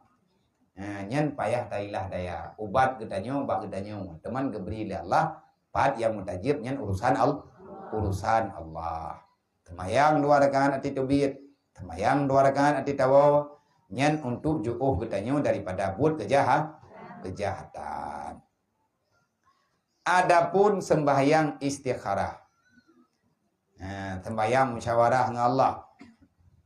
Ha, nyan payah tailah daya. Ubat geutanyoe, bak geutanyoe. Teuma geubri lé Allah, pat nyang meutajeueb nyan urusan Al-, urusan Allah. Seumayang dua rakaat ateueh teubiet, seumayang dua rakaat ateueh tawoe, nyan untuk jiôh geutanyoe daripada buet keujaha-, keujahatan. Adapun sembahyang istikharah, nah, sembahyang musyawarah ngon Allah.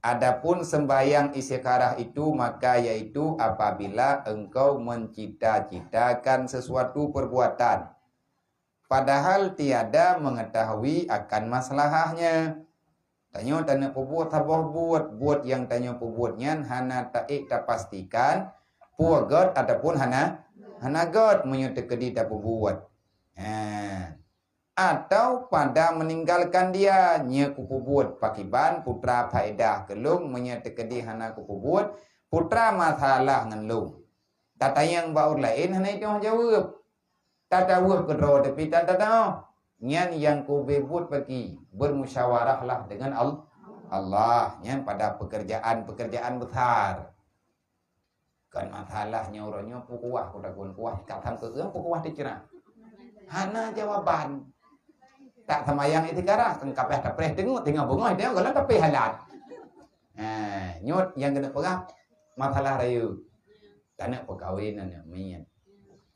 Adapun sembahyang istikharah itu, maka yaitu apabila engkau mencita-citakan sesuatu perbuatan, padahal tiada mengetahui akan masalahnya. Tanyoe taneuk peubuet saboh buet, buet nyang tanyoe peubuet nyan hana taék tapastikan peue göt ataupun hana, hana göt meunyoe teukeudi tapeubuet. Ha. Atau pada meninggalkan dia, nyoe kupeubuet pakriban putra faedah keu lôn, meunyoe teukeudi hana kupeubuet, putra masalah ngon lôn. Tatanyong bak ureueng laén hana jiteupeue jaweueb. Tataweuh keudroe teupitang tatanoh. Nyan nyang keu ubé buet bagi, bermusyawarahlah dengan Al-, Allah. Nyan pada pekerjaan-pekerjaan besar. Kon masalah nyoe uroe nyoe peukuah kutakon kuah, ka tham keu ureueng peukuah teuceurah. Hana jawaban. Tak seumayang istikharah, kan kapeh tapreh teungoh, teungoh beungoh, teungoh gohlom tapeh halat. Ha, nyoe nyang keuneuk peugah masalah rayeuk. Taneuk peukawen aneuk miet.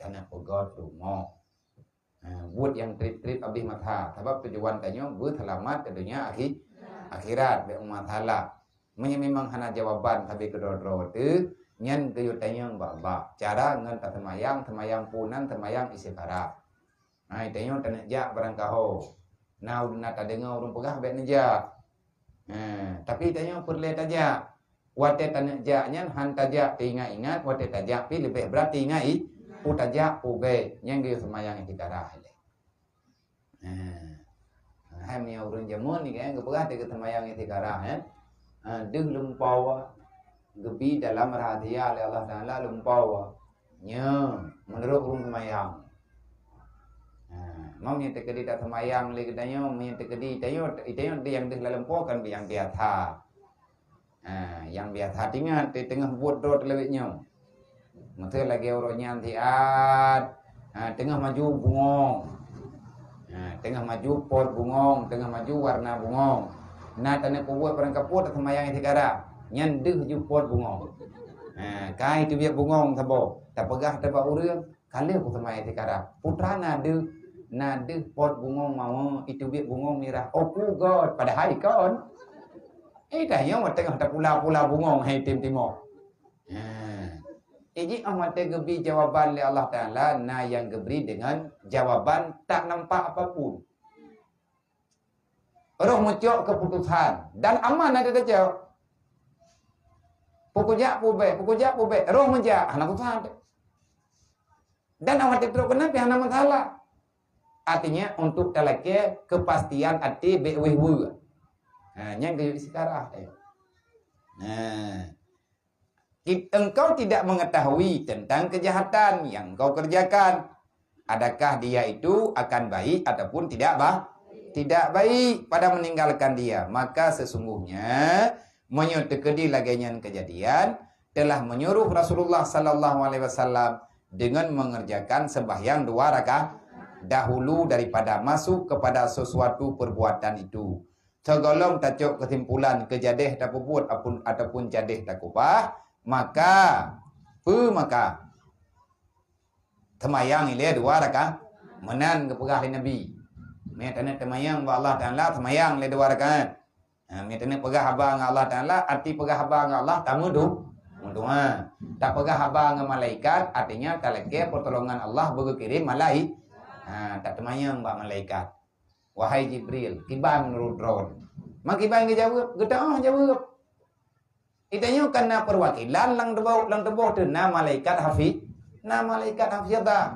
Taneuk peugöt rumoh. Ha, buet nyang trép-trép abéh masa. Sabab tujuan tanyoe beuseulamat keu donya akhi-, akhirat, bèk masalah. Meunyoe memang hana jawaban sabe keudroe-droe teuh, nyan geuyue tanyong bak Allah. Cara ngon taseumayang, seumayang peue nan, seumayang istikharah. Hai, tanyoe taneuk jak barangkaho. Na, na tadeungoe ureueng peugah bèk neujak. Ha, tapi tanyoe peureulèe tajak. Watèe taneuk jak nyan han tajak teuingat-ingat, watèe tajak pih leubeh brat teuingat i, peue tajak, peue bèk. Nyan geuyue seumayang istikharah ilèe. Ha. Hai meunyoe ureueng jameun ni kan geupeugah teuka seumayang istikharah, eh. Ha, deuh lumpoe geubi dalam rahsia lé Allah Taala lumpoe. Nyoe meunurot ureueng seumayang. Ha, meunyoe teukeudi taseumayang lé geutanyoe, meunyoe teukeudi tanyoe, tanyoe nyang deuh lam lumpoe kan nyang biasa. Ha, nyang biasa teuingat, teungoh buet droe teuleuwet nyoe. Meuseu lagèe uroe nyan siat, ha, teungoh maju bungong. Ha, teungoh maju pot bungong, teungoh maju warna bungong. Na taneuk peubuet barangkapeue taseumayang istikharah. Nyan deuh ju pot bungong. Ha, kai teubiet bungong saboh. Tapeugah teuh bak ureueng, ka lheueh kuseumayang istikharah. Putra na deuh, na deuh pot bungong mawö, iteubiet bungong mirah. Oh, peugöt, padahai kon. Eh, dah nyoe teungoh tapula-pula bungong hai tim timoh. Ha. Iji ah watèe geubi jawaban lé Allah Taala, na nyang geubri deungon jawaban tak nampak apapun. Roh meucok keuputusan dan aman ada teucok. Peue kujak peue bèk, peue kujak peue bèk, roh meujak, hana susah. Dan awak teutrok keunan pih hana masalah. Artinya untuk talakèe kepastian até bèk weueh-weueh. Ha, nyan geuyue istikharah, eh. Nah, Ki-, engkau tidak mengetahui tentang kejahatan yang engkau kerjakan. Adakah dia itu akan baik ataupun tidak ba-, tidak baik pada meninggalkan dia, maka sesungguhnya meunyoe teukeudi lagée nyan keujadian, telah menyuruh Rasulullah sallallahu alaihi wasallam dengan mengerjakan sembahyang dua rakaat dahulu daripada masuk kepada sesuatu perbuatan itu. Sigohlom tacok keusimpulan keujadeh tapeubuet apun, ataupun jadeh takubah, maka, peue maka? Teumayang ilée dua rakaat. Meunan geupeugah lé Nabi. Meunyoe taneuk teumayang bak Allah Taala, teumayang lé dua rakaat. Ha, meunyoe taneuk peugah haba ngon Allah Taala, arti peugah haba ngon Allah, tameudu-, meudoa. Tapeugah haba ngon malaikat, artinya talakée peutulongan Allah beugeukirém malai-, ha, tateumayang bak malaikat. "Wahai Jibril, kiban meunurot droe?" Maka kiban geujaweueb, geuteuôh jaweueb. Geutanyoe kan na peuwakilan lam tuboh, lam tuboh teuh na malaikat hafi-, na malaikat hafizah.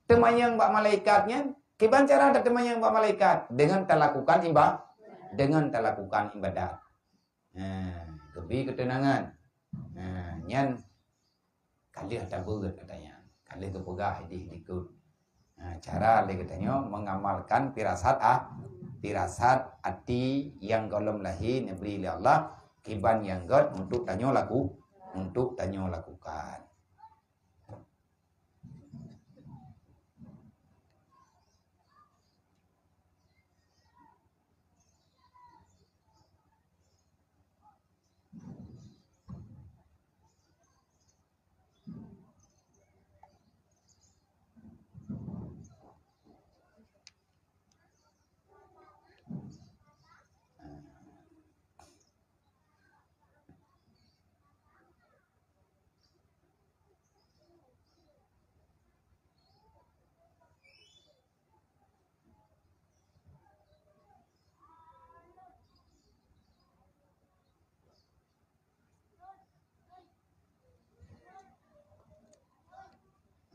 Teumanyong bak malaikat nyan, kiban cara tateumanyong bak malaikat? Dengan talakukan iba-, dengan talakukan ibadat. Nah, geubi keuteunangan. Nah, nyan ka lheueh tabeuet ata nyan, ka lheueh geupeugah idéh likot. Ha, cara lé geutanyoe mengamalkan firasat, ah, firasat até nyang gohlom lahé neubri lé Allah, kiban nyang gét untuk tanyoe laku-, untuk tanyoe lakukan.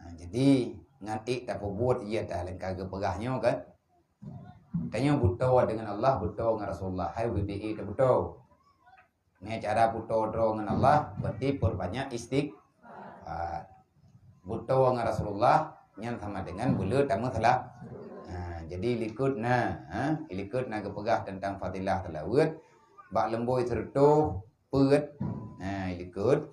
Nah, jadi ngon ék tapeubuet ié ta lengka geupeugah nyoe kan. Tanyoe beutôi deungon Allah, beutôi ngon Rasulullah. Hai ubit-ubit ék tabeutôi. Meucara beutôi droe ngon Allah, berarti peurbanyak istighfar. Beutôi ngon Rasulullah, nyan sama dengan beuleu tameusalah. Nah, jadi likot na, ha, likot na geupeugah tentang fadilah seulaweuet. Bak leumbôi sireutôh peuet. Nah, likot.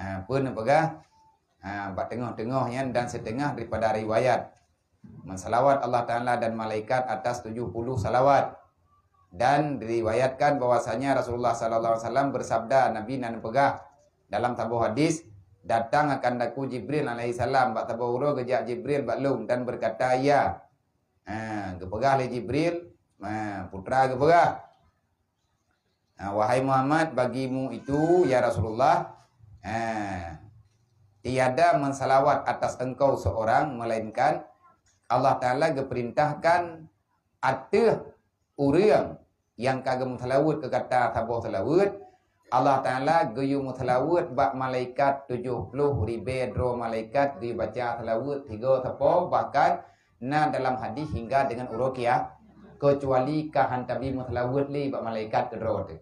Ha, peue neupeugah? Ha, bak teungoh-teungoh nyan dan setengah daripada riwayat. Meusalawat Allah Taala dan malaikat atas tujuh puluh salawat. Dan diriwayatkan bahwasanya Rasulullah sallallahu alaihi wasallam bersabda, Nabi na neupeugah dalam saboh hadis, "Datang akan daku Jibril alaihissalam, bak saboh uroe geujak Jibril bak lôn dan berkata, 'Ya.'" Ha, geupeugah lé Jibril, ha, putra geupeugah, ha, "Wahai Muhammad, bagimu itu, ya Rasulullah, ha, tiada mensalawat atas engkau seorang, melainkan Allah Taala geuperintahkan ateueh ureuëng nyang ka geumeusalaweuet keu gata saboh salaweuet, Allah Taala geuyue meusalaweuet bak malaikat tujoh ploh ribée droe malaikat geuyue baca salaweuet sigoe sapo, bahkan na dalam hadis hingga deungon uroe kia-, keucuali ka han tabi meusalaweuet lé bak malaikat keudroe teuh.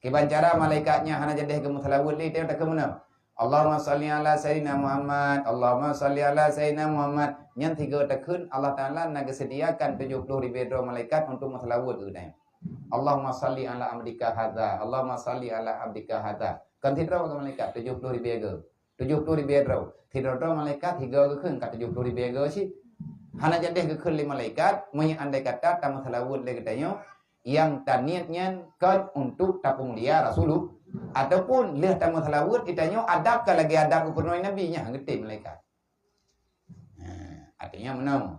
Kiban cara malaikat nyan hana jadeh geumeusalaweuet lé, teuh takheun meunan, "Allahumma shalli ala Sayyidina Muhammad, Allahumma shalli ala Sayyidina Muhammad." Nyan sigoe takheun Allah Taala na geuseudiakan tujoh ploh ribée droe malaikat untuk meusalaweuet keu geutanyoe. "Allahumma shalli ala abdika hadza, Allahumma shalli ala abdika hadza." Kan sidroe malaikat tujoh ploh ribée goe. Tujoh ploh ribée droe. Sidroe-droe malaikat sigoe geukheun ka tujoh ploh ribée goe cit. Hana jadeh geukheun lé malaikat, meunyoe andai kata tameusalaweuet lé geutanyoe, nyang taniet nyan kon untuk tapeumulia Rasulullah, ataupun lheueh tameusalaweuet geutanyoe adab ka lagée adab geupeureunoe Nabi, nyan geutem malaikat. Nah, artinya meunoe.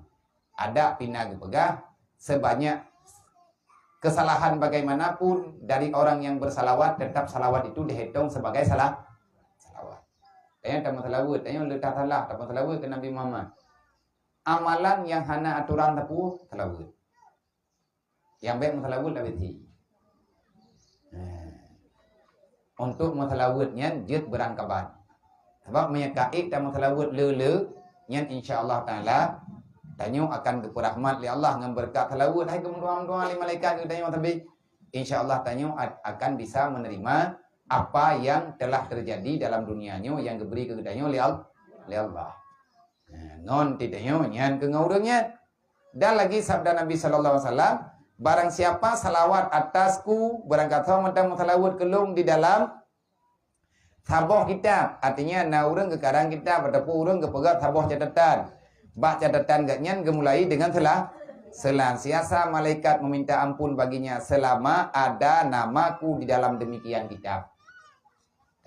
Adak pih na geupeugah, sebanyak kesalahan bagaimanapun dari orang yang bersalawat, tetap salawat itu dihitung sebagai salah, salawat. Tanyoe tameusalaweuet, tanyoe le that salah, tameusalaweuet keu Nabi Muhammad. Amalan nyang hana atoran teupeu salaweuet. Nyang bék meusalaweuet laén thi. Nah. Untuk meusalaweuet nyan jeuet beurangkaban. Sabab meunyoe ka ék tameusalaweuet le-le, nyan insya Allah Taala tanyoe akan geupeurahmat lé Allah ngon beureukat salaweuet hai geumeudoa-meudoa lé malaikat geutanyoe sabe. Insya Allah tanyoe a-, akan bisa menerima apa yang telah terjadi dalam dunia nyoe nyang geubri keu geutanyoe lé Al-, lé Allah. Nah, ngon titanyoe nyan keu ngon ureuëng nyan. Dan lagi sabda Nabi sallallahu alaihi wasallam, "Barang siapa salawat atasku, barang gasoe mantong meusalawat keu lôn di dalam saboh kitab." Artinya, na ureuëng geukarang kitab ataupun ureuëng geupeugah saboh catatan. Bak catatan gobnyan geumulai dengan sela-, selansiasa malaikat meminta ampun baginya selama ada namaku di dalam demikian kitab.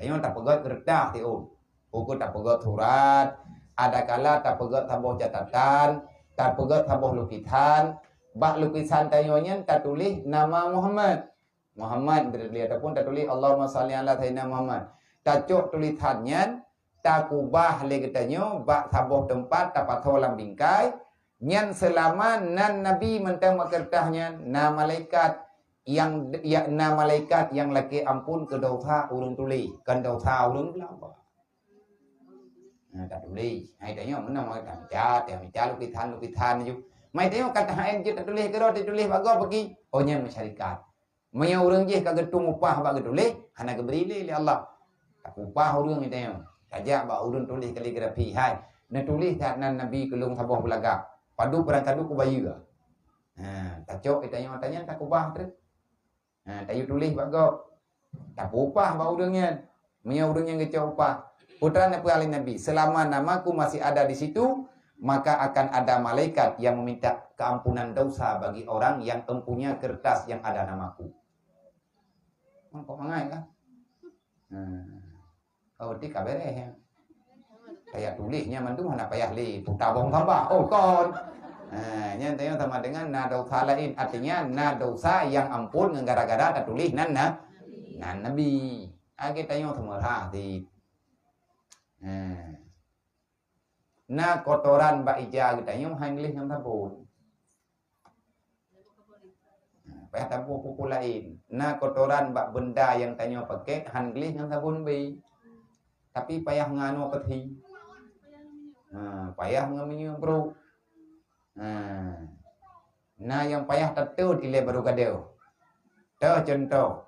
Tanyoe tapeugét keureutah siôn. Ukeue tapeugét surat, adakala tapeugét saboh catatan, tapeugét saboh lukisan. Bak lukisan tanyoe nyan tatuléh nama Muhammad. Muhammad, ataupun tatuléh, "Allahumma shalli ala Sayyidina Muhammad." Tacok tulisan nyan, takubah lé geutanyoe bak saboh teumpat, tapasoe lam bingkai. Nyan seulama nan Nabi mantong bak keureutah nyan, na malaikat nyang, ya, na malaikat nyang lakée ampôn keu desya ureuëng tuléh, kon desya ureuëng peulaba. Nah, tatuléh. Hai tanyoe meunan, tamita, tamita lukisan-lukisan ju. Mai tanyoe ka tahaén jeuet tatuléh keudroe, tatuléh bak gob bagi. Oh, nyan masyarakat. Meunyoe ureuëng jih ka geutueng upah bak geutuléh, hana geubri lé lé Allah. Tapi upah ureuëng tanyoe. Tajak bak ureuëng tuléh kaligrafi, hai, neutuléh that nan Nabi keu lôn saboh beulagak. Padub barangkaduek kubayeue. Ha, tacok tanyoe, tanyan takubah treuk. Ha, tayue tuléh bak gob. Tapeuupah bak ureuëng nyan. Meunyoe ureuëng nyan geucok upah, peue treuk neupeu lé Nabi, "Selama namaku masih ada di situ, maka akan ada malaikat yang meminta keampunan dosa bagi orang yang empunya kertas yang ada namaku." Mangkok mangai lah. Nah. Oh, ti ka beres ya. Payah tuléh nyan mandum hana payah lé puta bong sampah. Oh, kon. Ha, nyan tanyoe sama dengan na dosa laén. Artinya, na dosa yang ampun ngon gara-gara tatuléh nan na, nan Nabi. Lagée tanyoe seumeurah cit. Ha. Na kotoran bak ija geutanyoe han gleh ngon sabon. Nah, payah taboh peue-peue laén. Na kotoran bak beunda nyang tanyoe pakèk han gleh ngon sabon bèe. Tapi payah ngon anoe peuthi. Ha, payah ngon minyeuk brôk. Ha. Na nyang payah tatot ilée barô gadôh. Toh cuntoh,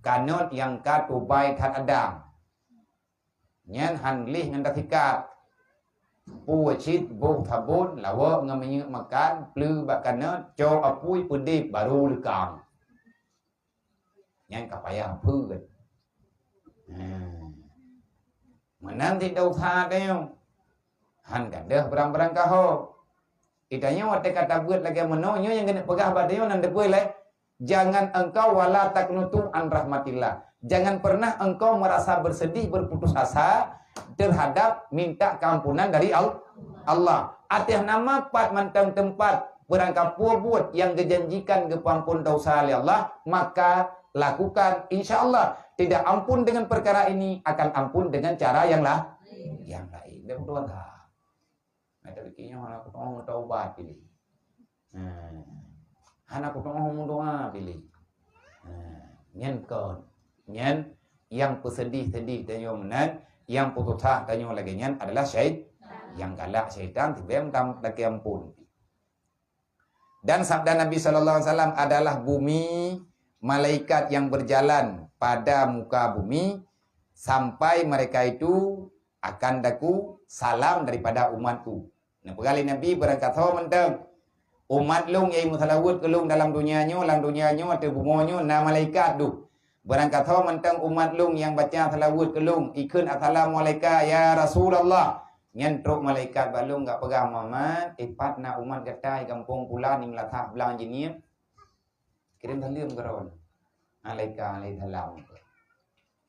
kanot nyang ka tubai that adam. Nyan han gleh ngon tasikat. Pue cit boh sabon, lawok ngon minyeuk makan, pleue bak kanot, cok apui, peudeb, barô leukang. Nyan ka payah peuet. Hmm. Meunan cit desya tanyoe. Han gadôh barang-barang kaho. Geutanyoe watée ka tabeuet lagée meunoe, nyoe nyang geuneuk peugah bak tanyoe nan teupeue lé, "Jangan engkau, wala taqnutu an rahmatillah." Jangan pernah engkau merasa bersedih, berputus asa terhadap minta keampunan dari Al-, Allah. Ateueh nama pat mantong teumpat, barangkapeue buet nyang geujanjikan geupeuampon desya lé Allah, maka lakukan. Insya Allah, tidak ampun dengan perkara ini, akan ampun dengan cara yang la-, yang lain. Dia berdoa. Mata biki nyoe hana kuteungoh meutobat piléh. Ha. Hana kuteungoh meudoa piléh. Ha. Nyan kon. Nyan nyang peuseudih-seudih tanyoe meunan, nyang peususah tanyoe lagée nyan adalah syait-, nyang galak syaitan, sibeuem tam lakée ampon. Dan sabda Nabi sallallahu alaihi wasallam adalah bumi, malaikat yang berjalan pada muka bumi, sampai mereka itu akan daku salam daripada umatku. Neupeugah lé Nabi, barangkasoe mantong umat lôn nyang meusalaweuet keu lôn dalam donya nyoe, lam donya nyoe, ateueh bumoe nyoe, na malaikat duek. Barangkasoe mantong umat lôn nyang baca salaweuet keu lôn, ikheun, "Assalamualaika ya Rasulullah." Nyan trok malaikat bak lôn gak peugah, "Muhammad, ipat na umat gata di gampông pula nyang lasah blang jinie?" Kirém saleuem keudroe. "Alaika, alaihi salam."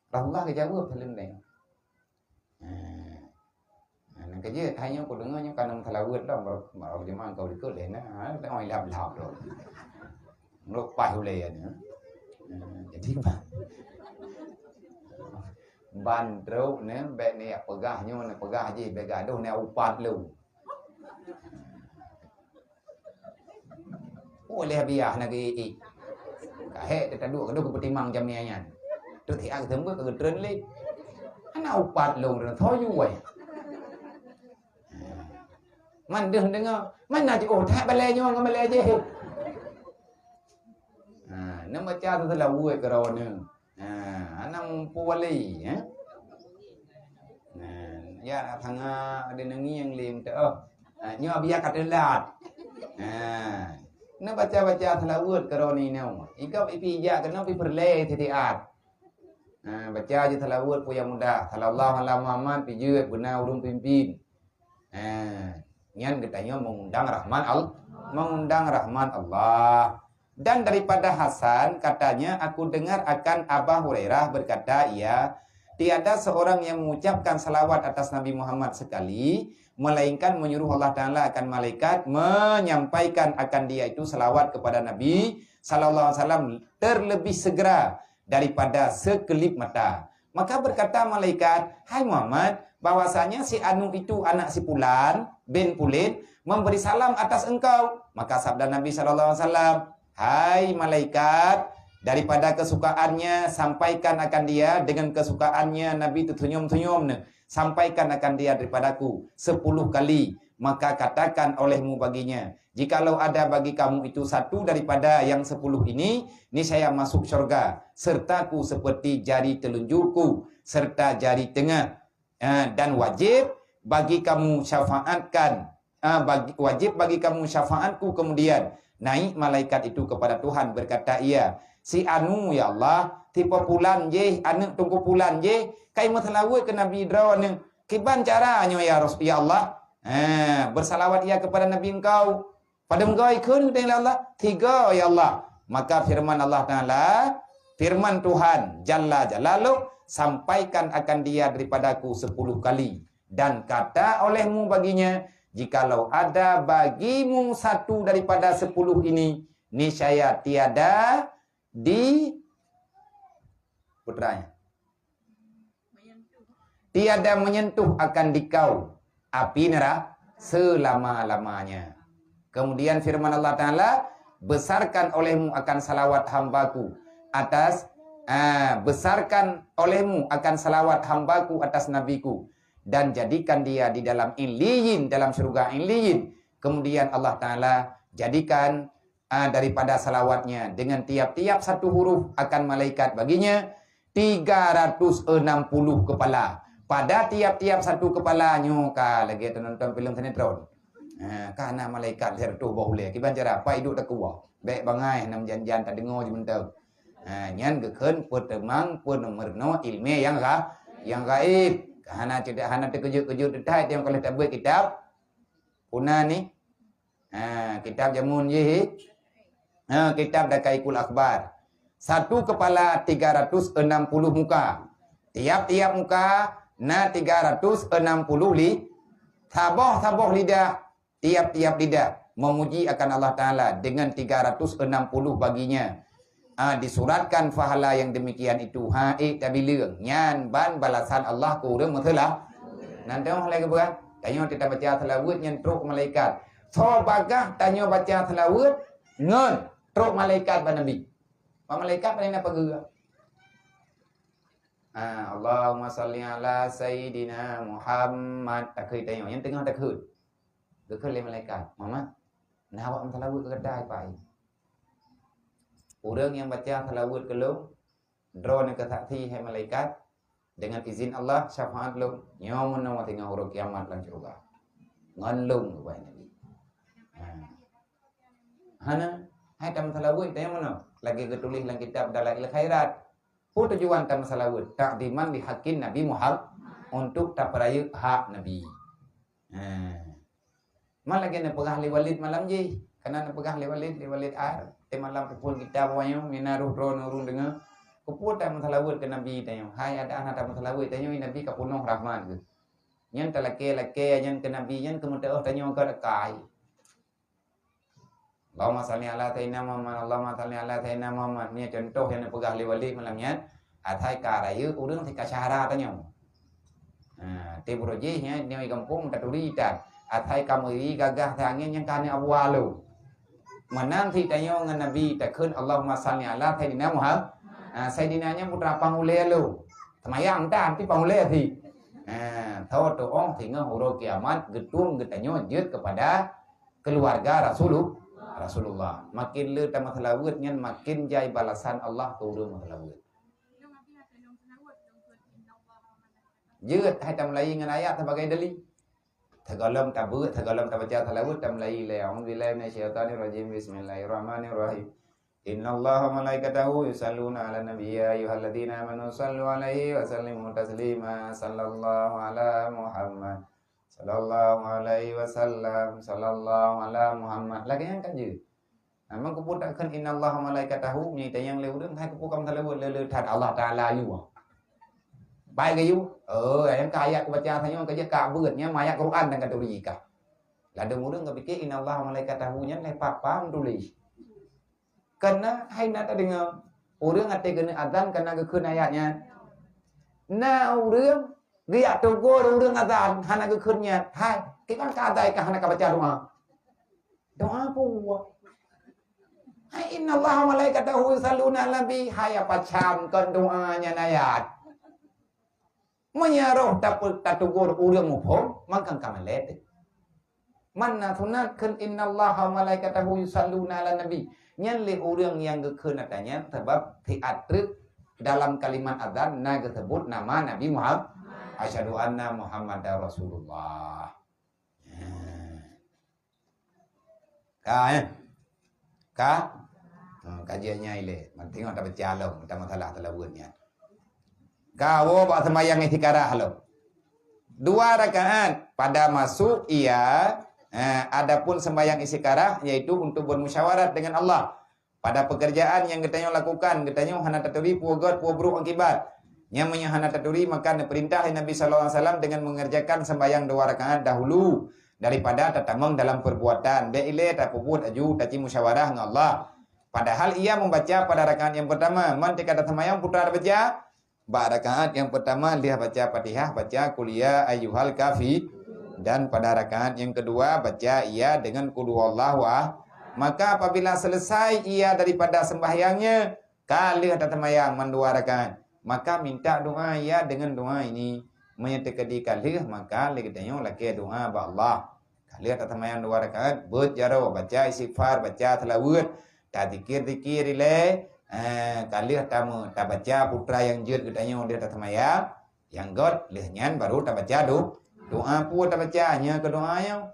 Rasulullah geujaweueb saleuem nyan. Ha. Ha, nyang keujeuet, hai nyoe kudeungoe nyoe ka na meusalaweuet lom, baru, baru jeumaah kau likot lé na. Ha, tengok ilap-lap tu. Meulupaih ulée nyan. Ha, jadi ban, ban trok nyan, bék ni peugah nyoe, ni peugah jih, bék gadoh ni upat lôn. Oh, leh biah na geuék-ék. Ka hék teuh taduek keunoe geupeutimang jamé nyan. Teuk siat geuseumeubeuet ka geutreun lé. Hana upat lôn reutho yue. Man deuh deungoe, man na jiôh that balée nyoe ngon balée jéh. Ha, neubaca seulaweuet keudroe nyoe. Ha, hana muphom lé, eh? Nah, ya, sanga ada nengieng lé meuteuk. Ha, nyoe biar ka teulat. Ha. Neubaca-baca seulaweuet keudroe nyoe. Ikab ipi ijak keunoe pi peureulée sitiat. Ha, baca je seulaweuet peue nyang mudah. Sallallahu ala Muhammad, pi jeuet beuna ureuëng pimpin. Ha, nyan geutanyoe mengundang rahmat Al-, mengundang rahmat Allah. Dan daripada Hasan, katanya, "Aku dengar akan Aba Hurairah berkata, ia, tiada seorang yang mengucapkan salawat atas Nabi Muhammad sekali, melainkan menyuruh Allah Ta'ala akan malaikat menyampaikan akan dia itu salawat kepada Nabi sallallahu alaihi wasallam terlebih segera daripada sekelip mata." Maka berkata malaikat, "Hai Muhammad, bahwasanya si anu itu anak si pulan bin pulit memberi salam atas engkau." Maka sabda Nabi sallallahu alaihi wasallam, "Hai malaikat, daripada kesukaannya sampaikan akan dia, dengan kesukaannya Nabi tersenyum-senyum, sampaikan akan dia daripadaku sepuluh kali. Maka katakan olehmu baginya, jikalau ada bagi kamu itu satu daripada yang sepuluh ini, niscaya masuk syurga sertaku seperti jari telunjukku serta jari tengah. Ha, dan wajib bagi kamu syafaatkan, ha, bagi, wajib bagi kamu syafaatku." Kemudian naik malaikat itu kepada Tuhan, berkata ia, "Si anu, ya Allah, tipe pulan jih, aneuk teungku pulan jih, kai meuseulaweuet keu Nabi droeneuh. Kiban cara nyoe ya Rasul, ya Allah?" Ha, bersalawat ia kepada Nabi engkau. Padum goe kheun geutanyoe lé Allah? Tiga, ya Allah. Maka firman Allah Ta'ala, firman Tuhan Jalla Jalaluh, "Sampaikan akan dia daripadaku sepuluh kali, dan kata olehmu baginya, jikalau ada bagimu satu daripada sepuluh ini, niscaya tiada di putranya." Tiada menyentuh akan dikau api neraka selama-lamanya. Kemudian firman Allah Ta'ala, "Besarkan olehmu akan salawat hambaku atas, ah, besarkan olehmu akan salawat hambaku atas nabiku, dan jadikan dia di dalam Illiyin, dalam syurga Illiyin." Kemudian Allah Ta'ala jadikan, ah, daripada salawatnya, dengan tiap-tiap satu huruf akan malaikat baginya tiga ratus enam puluh kepala. Pada tiap-tiap satu kepala nyoe ka lagée teunonton filem sinetron. Ha, ka na malaikat lhée reutôh boh ulée. Kiban cara? Pat iduek takuwa. Bék bangai hana meujan-jan tadeungoe jimeunteuk. Ha, nyan geukheun peuteumang peuneumeurunoe iéleumé nyang ga-, nyang gaéb. Hana ceudak, hana teukeujot-keujot teutai nyang ka lheueh tabeuet kitab. Puna ni? Ha, kitab jameun jih. Ha, kitab Daqaiqul Akhbar. Satu kepala tiga ratus enam puluh muka. Tiap-tiap muka na tiga ratus enam puluh li-, saboh-saboh lidah, tiap-tiap lidah memuji akan Allah Ta'ala dengan tiga ratus enam puluh baginya. Ah, disuratkan pahala yang demikian itu, ha, ék tabileueng. Nyan ban balasan Allah keu ureuëng meuseula-, nan teuh lagée geupeugah, tanyoe teutab baca seulaweuet nyan trok malaikat. Soe bagah tanyoe baca seulaweuet ngon trok malaikat bak Nabi. Bak malaikat paléng na pageue. Ah, Allahumma salli ala Sayyidina Muhammad. Takheun tanyoe, nyang teungoh takheun. Geukheun lé malaikat, "Muhammad, na awak meuseulaweuet keu gata, hai Pak." Ureuëng nyang baca seulaweuet keu lôn, droeneuh keu saksi, hai malaikat, deungon izin Allah, syafaat lôn, nyoe meunoe teungoh uroe kiamat lam syeuruga. Ngon lôn, geubai Nabi. Ha. Hana, hai tameuseulaweuet, tanyoe meunoe. Lagée geutuléh lam kitab Dalail Khairat. Peue tujuan tameuseulaweuet? Ta'ziman li haqqin Nabi Muhammad, untuk tapeurayeuk hak Nabi. Ha. Man lagée neupeugah lé Walid malam jih. Kana neupeugah lé Walid, lé Walid A, teumalam peuphon kitab awak nyoe, mina roh droeneuh ureuëng deungoe. Keupeue tameuseulaweuet keu Nabi tanyoe? Hai adak hana tameuseulaweuet tanyoe, Nabi ka peunoh rahmat geuh. Nyan talakée-lakée nyan keu Nabi nyan keumeuteuoh tanyoe ka rakai. Allahumma salli ala sayyidina Muhammad, Allahumma salli ala sayyidina Muhammad. Nyan contoh nyang neupeugah lé Walid malam nyan. Asai ka rayeuk ureuëng sika syahara tanyoe. Ha, tiep uroe jih nyan, nyoe gampông taturi that. Asai ka meuri gagah siangén nyang ka aneuk Abu Alo. Meunan cit tanyoe ngon Nabi takheun Allahumma salli ala sayyidina Muhammad. Ha, sayyidina nyan putra pang ulée lo. Seumayang tan, tapi pang ulée cit. Ha, tho teuong singoh uroe kiamat geutueng geutanyoe jeuet keupada keuluwarga Rasulu-, Rasulullah. Makin le tameuseulaweuet nyan makin jai balasan Allah keu ureuëng meuseulaweuet. Jeuet hai tamulai ngon ayat sibagai dali. Sigohlom tabeuet, sigohlom tabaca seulaweuet, tamulai lé, "A'udzubillahi minasyaitonirrajim. Bismillahirrahmanirrahim. Innallaha wa malaikatahu yusalluna 'alan nabi, ya ayyuhalladzina amanu sallu 'alaihi wa sallimu taslima. Sallallahu 'ala Muhammad. Sallallahu 'alaihi wasallam. Sallallahu 'ala Muhammad." Lagèe nyan ka jeuet. Nah, meunyoe keupeue takheun, "Innallaha wa malaikatahu", meunyoe tanyong lé ureueng, hai keupeue ka meuseulaweuet le-le that Allah Taala yue. Bai geuyue? Oh, nyang ka ayat kubaca tanyoe ka jeuet ka beuet, nyan ayat Quran dan ka turi ka. Ladôm ureueng geupiké, "Innallaha wa malaikatahu" nyan lé papa meutuléh. Kana hai na tadeungoe, ureueng até keuneuk azan kana geukheun ayat nyan. Na ureueng geujak teugor ureueng azan hana geukheun nyan. Hai, kiban ka azan ka hana ka baca doa. Doa peue? Hai, "Innallaha wa malaikatahu yusalluna 'alan nabi." Hai, apa cam kon doa nyan ayat? Meunyoe roh tape-, tatugur ureueng muphom, mangkang ka malèe teuh. Mana sunat kheun, "Innallaha wa malaikatahu yusalluna 'alan nabi." Nyan lé ureueng nyang geukheun ata nyan sabab siat treuk dalam kalimat azan na geuseubut nama Nabi Muhammad. "Asyhadu anna Muhammadar Rasulullah." Ka, eh? Ka? Ha, kajian nyan ilèe. Tengok tabaca lom, tamasalah talaweuet nyan. Ka, woe bak sembahyang istikharah lom. Dua rakaat pada masuk, iya. Eh, adapun sembahyang istikharah, yaitu untuk bermusyawarah dengan Allah. Pada pekerjaan nyang geutanyoe lakukan, geutanyoe hana taturi peue gèt, peue brôk akibat. Nyan meunyoe hana taturi, maka neupeurintah lé Nabi sallallahu alaihi wasallam dengan mengerjakan sembahyang dua rakaat dahulu daripada tatamong dalam perbuatan. Bèk ilèe tapeubuet aju, taci musyawarah ngon Allah. Padahal ia membaca pada rakaat yang pertama, man teuka taseumbahyang peue tabaca, bak rakaat nyang peurtama lheueh baca Fatihah, baca "Qul ya ayyuhal kafi-," dan pada rakaat nyang keudua baca ia dengan "Qul huwallahu ah-," maka apabila selesai ia daripada sembahyangnya, ka lheueh taseumbahyang mandua rakaat, maka minta doa ia dengan doa ini. Meunyoe teukeudi ka lheueh, maka lé geutanyoe lakèe doa bak Allah. Ka lheueh taseumbahyang dua rakaat, beuet jaroe, baca istighfar, baca seulaweuet, tazikir-zikir ilèe, eh, ka lheueh tamu-, tabaca peue nyang jeuet geutanyoe lheueh taseumbahyang, nyang gèt lheueh nyan baru tabaca do-, doa. Peue tabaca? Nyoe keuh doa nyoe,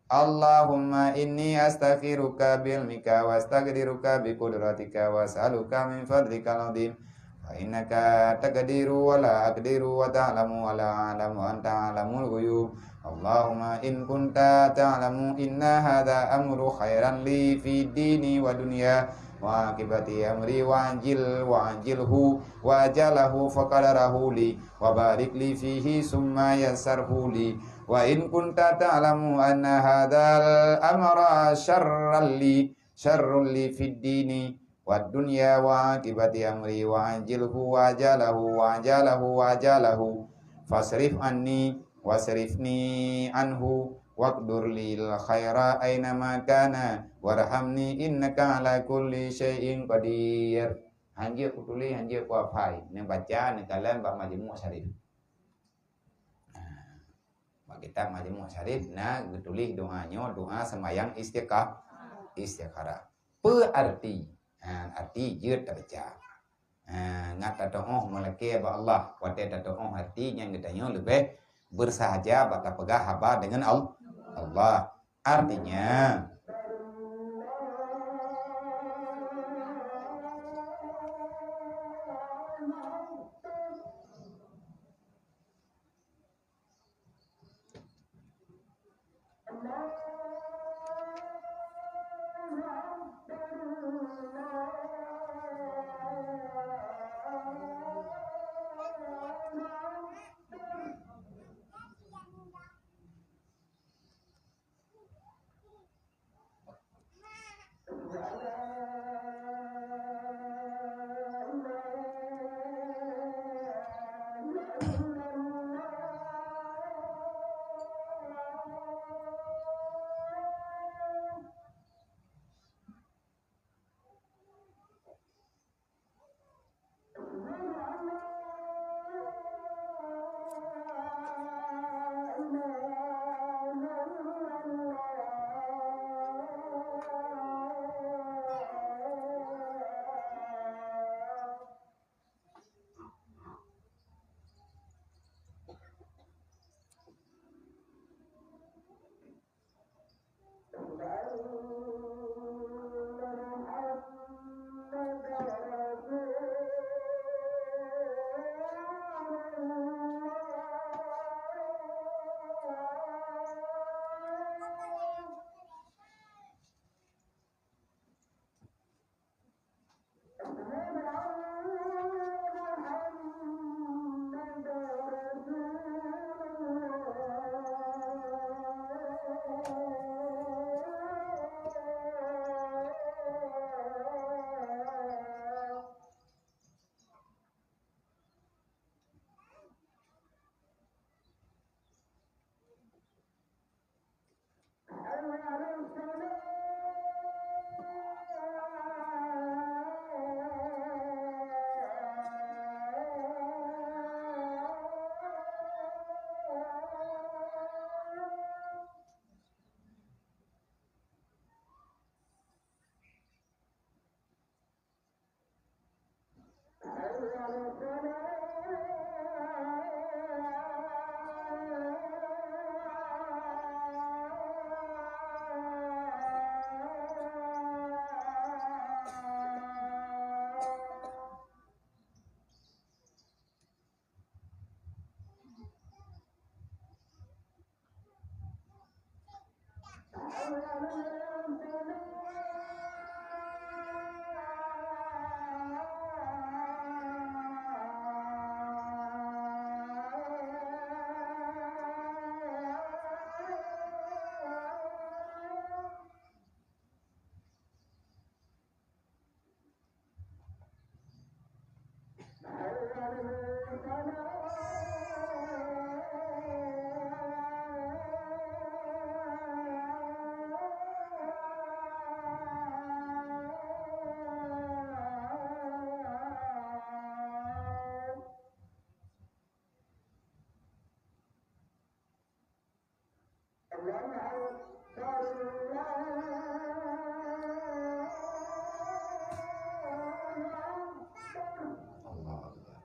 "Allahumma inni astakhiruka bi'ilmika wa astaqdiruka biqudratika wa as'aluka min fadlikal azim." Fa innaka taqdiru wa la aqdiru wa ta'lamu wa la a'lamu wa anta a'lamul ghuyub. Allahumma in kunta ta'lamu inna hadha amru khairan li fi dini wa dunya wa aqibati amri wa ajil wa ajilhu wa ajalahu faqadarahu li wa barik li fihi summa yassarhu li. Wa in kunta ta'lamu anna hadzal amra syarran li, syarrun li fid dini wad dunya wa aqibati amri wa ajilhu wa ajalahu wa ajalahu wa ajalahu. Fasrif anni wasrifni anhu waqdur lil khaira aina ma kana warhamni innaka ala kulli syai'in qadir. Hanjeuet kutuléh, hanjeuet kuaphai. Neubaca, neukalon bak Majmu' Syarif. Nah, bak kitab Majmu' Syarif na geutuléh doa nyoe, doa sembahyang istikha-, istikharah. Peue arti? Ha, arti jeuet tabaca. Ha, ngat tatu'oh meulakèe bak Allah. Watèe tatu'oh arti nyan geutanyoe leubeh bersahaja bak tapeugah haba deungon Al-, Allah. Artinya, Allahu Akbar.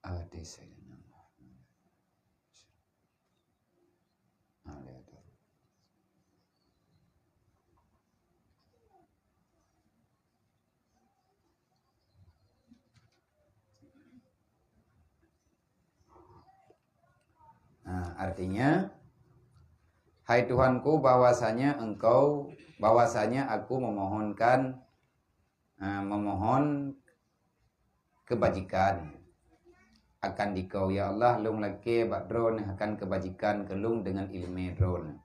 Ati Sayyidina Muhammad. Nah, artinya, "Hai Tuhanku, bahwasanya Engkau, bahwasanya aku memohonkan, eh, memohon kebajikan akan dikau, ya Allah, lôn lakée bak droeneuh akan kebajikan keu lôn deungon ileumé droeneuh.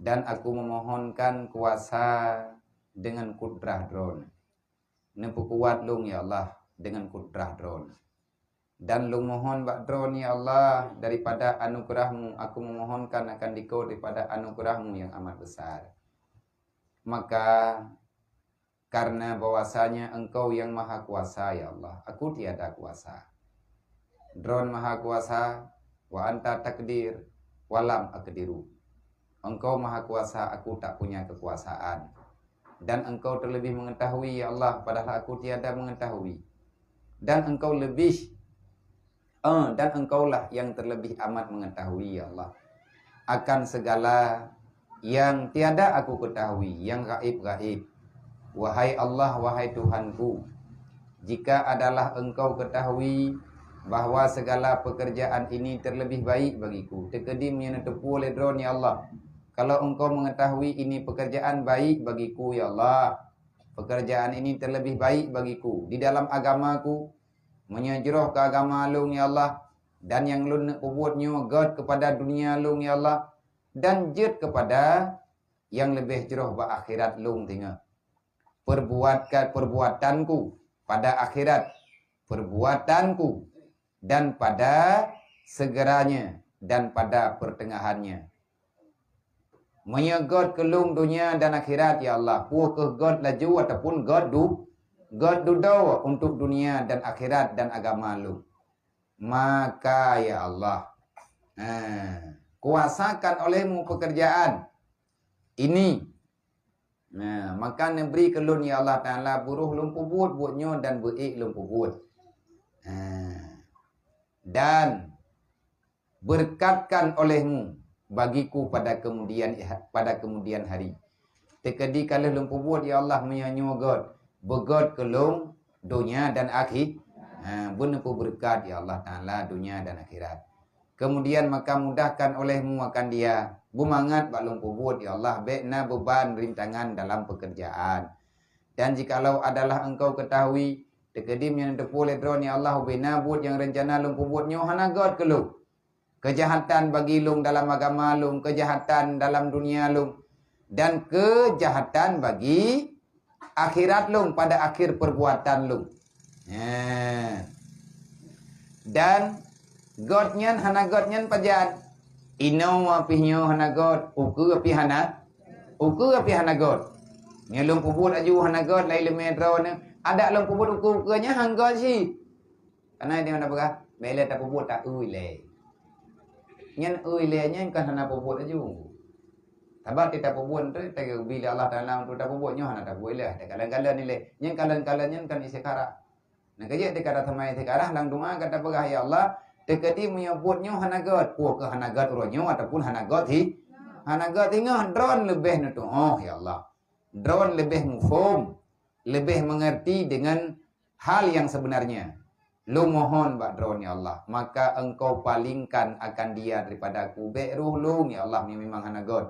Dan aku memohonkan kuasa deungon kudrah droeneuh. Neupeukuat lôn, ya Allah, deungon kudrah droeneuh. Dan lôn mohon bak droeneuh, ya Allah, daripada anugerah-Mu, aku memohonkan akan dikau daripada anugerah-Mu nyang amat besar. Maka, karena bahwasanya Engkau yang Maha Kuasa, ya Allah, aku tiada kuasa. Droeneuh Maha Kuasa, wa anta takdir, wa lam akdiru. Engkau Maha Kuasa, aku tak punya kekuasaan. Dan Engkau terlebih mengetahui, ya Allah, padahal aku tiada mengetahui. Dan Engkau lebih, eh, dan Engkaulah yang terlebih amat mengetahui, ya Allah, akan segala yang tiada aku ketahui, yang gaib-gaib. Wahai Allah, wahai Tuhanku, jika adalah Engkau ketahui bahwa segala pekerjaan ini terlebih baik bagiku, teukeudi meunyoe neuteupeue lé droeneuh, ya Allah, kalau Engkau mengetahui ini pekerjaan baik bagiku, ya Allah, pekerjaan ini terlebih baik bagiku di dalam agamaku, meunyoe jroh keu agama lôn, ya Allah, dan nyang lôn neuk peubuet nyoe gét keupada dunia lôn, ya Allah, dan jeuet keupada nyang leubeh jroh bak akhirat lôn teungoh. Perbuatkan perbuatanku pada akhirat, perbuatanku, dan pada segeranya, dan pada pertengahannya. Meunyoe gét keu lôn dunia dan akhirat, ya Allah, peue kheueh gét laju ataupun gét du-, gét dudoe untuk dunia dan akhirat dan agama lôn. Maka, ya Allah, ha, kuasakan oleh-Mu pekerjaan ini. Nah, maka neubri keu lôn, ya Allah Taala, beuroh lôn peubuet buet nyoe dan beuék lôn peubuet. Ha. Dan beurkatkan oleh-Mu bagiku pada kemudian, pada kemudian hari. Teukeudi ka lheueh lôn peubuet, ya Allah, meunyoe nyoe gét, beugét keu lôn donya dan akhi-, ha, beuneupeubrekat, ya Allah Taala, donya dan akhirat. Kemudian maka mudahkan oleh-Mu akan dia, beumangat bak lôn peubuet, ya Allah, bék na beuban rintangan dalam pekerjaan. Dan jikalau adalah Engkau ketahui, teukeudi meunyoe neuteupeue lé droeneuh, ya Allah, ubé na buet nyang reuncana lôn peubuet nyoe hana gét keu lôn. Keujahatan bagi lôn dalam agama lôn, keujahatan dalam dunia lôn, dan keujahatan bagi akhirat lôn pada akhir perbuatan lôn. Nyan. Dan gét nyan hana gét nyan pajan? Inoe pih nyoe hana gét, ukeue pih hana, ukeue pih hana gét. Nyoe lôn peubuet aju hana gét, laén leumé droeneuh. Adak lôn peubuet ukeue-ukeue nyan han gét cit. Karena dia nak peugah, bèk lé tapeubuet, ta-eu ilèe. Nyan eu ilèe nyan kan hana peubuet laju. Sabab teuh tapeubuet tu, tageubi lé Allah Taala untuk tapeubuet, nyoe hana tapeubuet lé, takalon-kalon ilèe. Nyan kalon-kalon nyan kan istikharah. Nah, keujeuet teuka taseumai istikharah, lam doa ka tapeugah, "Ya Allah, teukeudi meunyoe buet nyoe hana gèt, peue keuh hana gèt uroe nyoe ataupun hana gèt hi-, hana gèt singoh, droen leubeh neutuoh, ya Allah. Droen leubeh muphom, leubeh mengerti dengan hal yang sebenarnya. Lôn mohon bak droen, ya Allah, maka Engkau palingkan akan dia daripada aku. Bèk roh lôn, ya Allah, meunyoe memang hana gèt,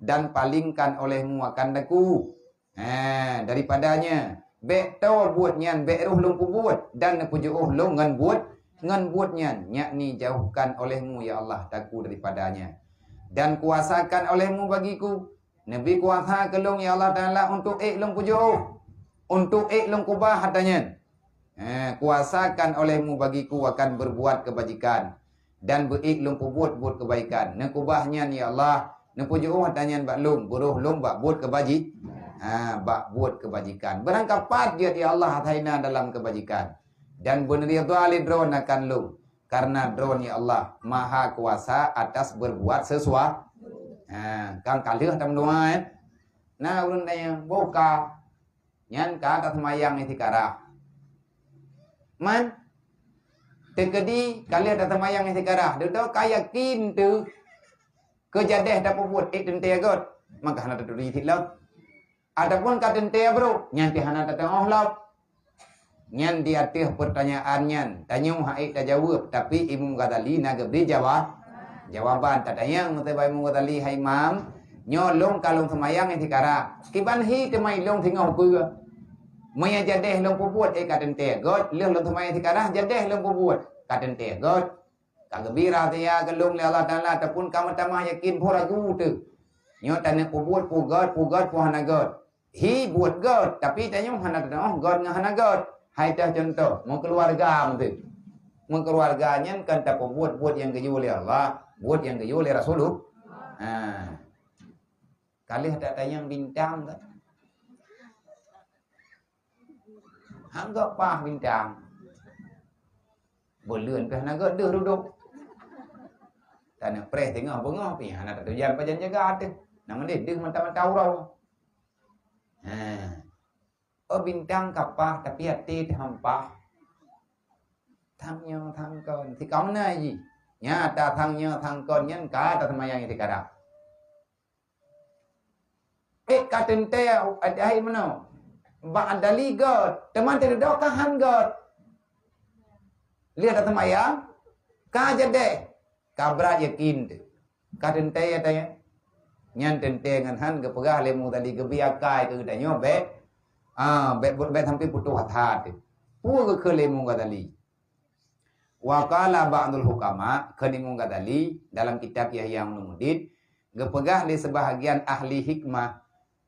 dan palingkan oleh-Mu akan aku." Ha, daripadanya, bèk toe buet nyan, bèk roh lôn peubuet, dan neupeujiôh lôn ngon buet, ngon buet nyan, yakni jauhkan oleh-Mu, ya Allah, aku daripadanya. Dan kuasakan oleh-Mu bagiku, neubi kuasa keu lôn, ya Allah Taala, untuk ék lôn peujiôh, untuk ék lôn keubah atra nyan. Ha, kuasakan oleh-Mu bagiku akan berbuat kebajikan, dan beuék lôn peubuet buet keubaikan. Neukeubah nyan, ya Allah, neupeujiôh atra nyan bak lôn, beuroh lôn bak buet keubaji-, ha, bak buet keubajikan. Beurangkapat jeuet, ya Allah, atra nyan dalam keubajikan, dan beuneurida lé droen akan lôn, karena droen, ya Allah, maha kuasa atas berbuat sesuatu. Ha, kan ka lheueh tameudoa, eh? Na ureueng tanya, boh ka. Nyan ka taseumayang istikharah. Man, teukeudi ka lheueh taseumayang istikharah, dudoe ka yakin teuh keu jadeh tapeubuet, ék teuntèe gèt, maka hana taturi cit lom. Ataupun ka teuntèe brôk, nyan pih hana tatu'oh lom. Nyan di ateueh peurtanyaan nyan, tanyoe han ék tajaweueb, tapi Imam Ghazali na geubri jawab. Jawaban tatanyong meuteubak Imam Ghazali, "Hai Imam, nyoe lôn ka lôn seumayang istikharah. Kiban hi teuma ilôn singoh ukeue. Meunyoe jadeh lôn peubuet ék ka teuntèe gèt, lheueh lôn seumayang istikharah, jadeh lôn peubuet ka teuntèe gèt. Ka geubri rahsia keu lôn lé Allah Taala, ataupun ka meutamah yakin, peue ragu teuh. Nyoe taneuk peubuet peue gèt, peue gèt, peue hana gèt." Hi buet gèt, tapi tanyoe hana tatu'oh gèt ngon hana gèt. Hai teuh cuntoh, meukeuluwarga meuteuk. Meukeuluwarga nyan kan tapeubuet buet nyang geuyue lé Allah, buet nyang geuyue lé Rasulullah. Ha. Ka lheueh tatanyong bintang kan. Han gèt paih bintang. Buleuen pih hana gèt deuh dudoe. Taneuk preh teungoh beungoh pih hana tatujan pajan jaga teuh. Nama deh deuh mata-mata uroe. Ha. Oh, bintang ka paih, tapi até teuh han paih. Thang nyoe thang kon, si kamoe na jih. Nyata thang nyoe thang kon nyan ka taseumayang istikharah. Ék ka teuntèe, hai meunoe. Bak Ghazali gèt, teuma teudoh ka han gèt. Lheueh taseumayang, ka jadeh, ka brat yakin teuh. Ka teuntèe tanya. Nyan teuntèe ngon han geupeugah lé Imam Ghazali, geubri akai keu geutanyoe bèk, ah, bèk, bèk sampai putôh asa teuh. Peue geukheun lé Imam Ghazali? Wa qala ba'dul hukama, kheun Imam Ghazali dalam kitab Ihya Ulumuddin, geupeugah lé seubahgian ahli hikmah,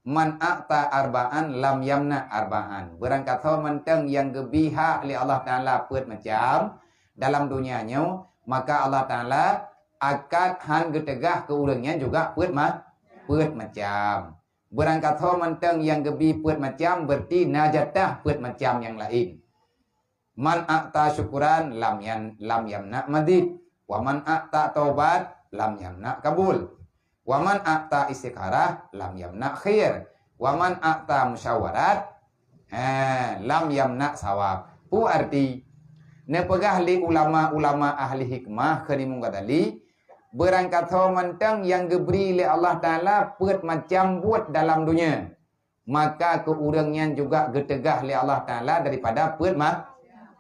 "Man a'ta arba'an lam yamna arba'an." Beurangkasoe mantong nyang geubri hak lé Allah Taala peuet macam dalam donya nyoe, maka Allah Taala akan han geuteugah keu ureueng nyan juga peuet ma-, peuet macam. Beurangkasoe mantong nyang geubri peuet macam, berarti na jatah peuet macam nyang laén. "Man a'ta syukuran lam yan-, lam yamna mazid, wa man a'ta taubat lam yamna kabul, wa man a'ta istikharah lam yamna khair, wa man a'ta musyawarat, ha, lam yamna sawab." Peue arti? Neupeugah lé ulama-ulama ahli hikmah kheun Imam Ghazali, beurangkasoe mantong nyang geubri lé Allah Taala peuet macam buet dalam donya, maka keu ureueng nyan juga geuteugah lé Allah Taala daripada peuet ma-,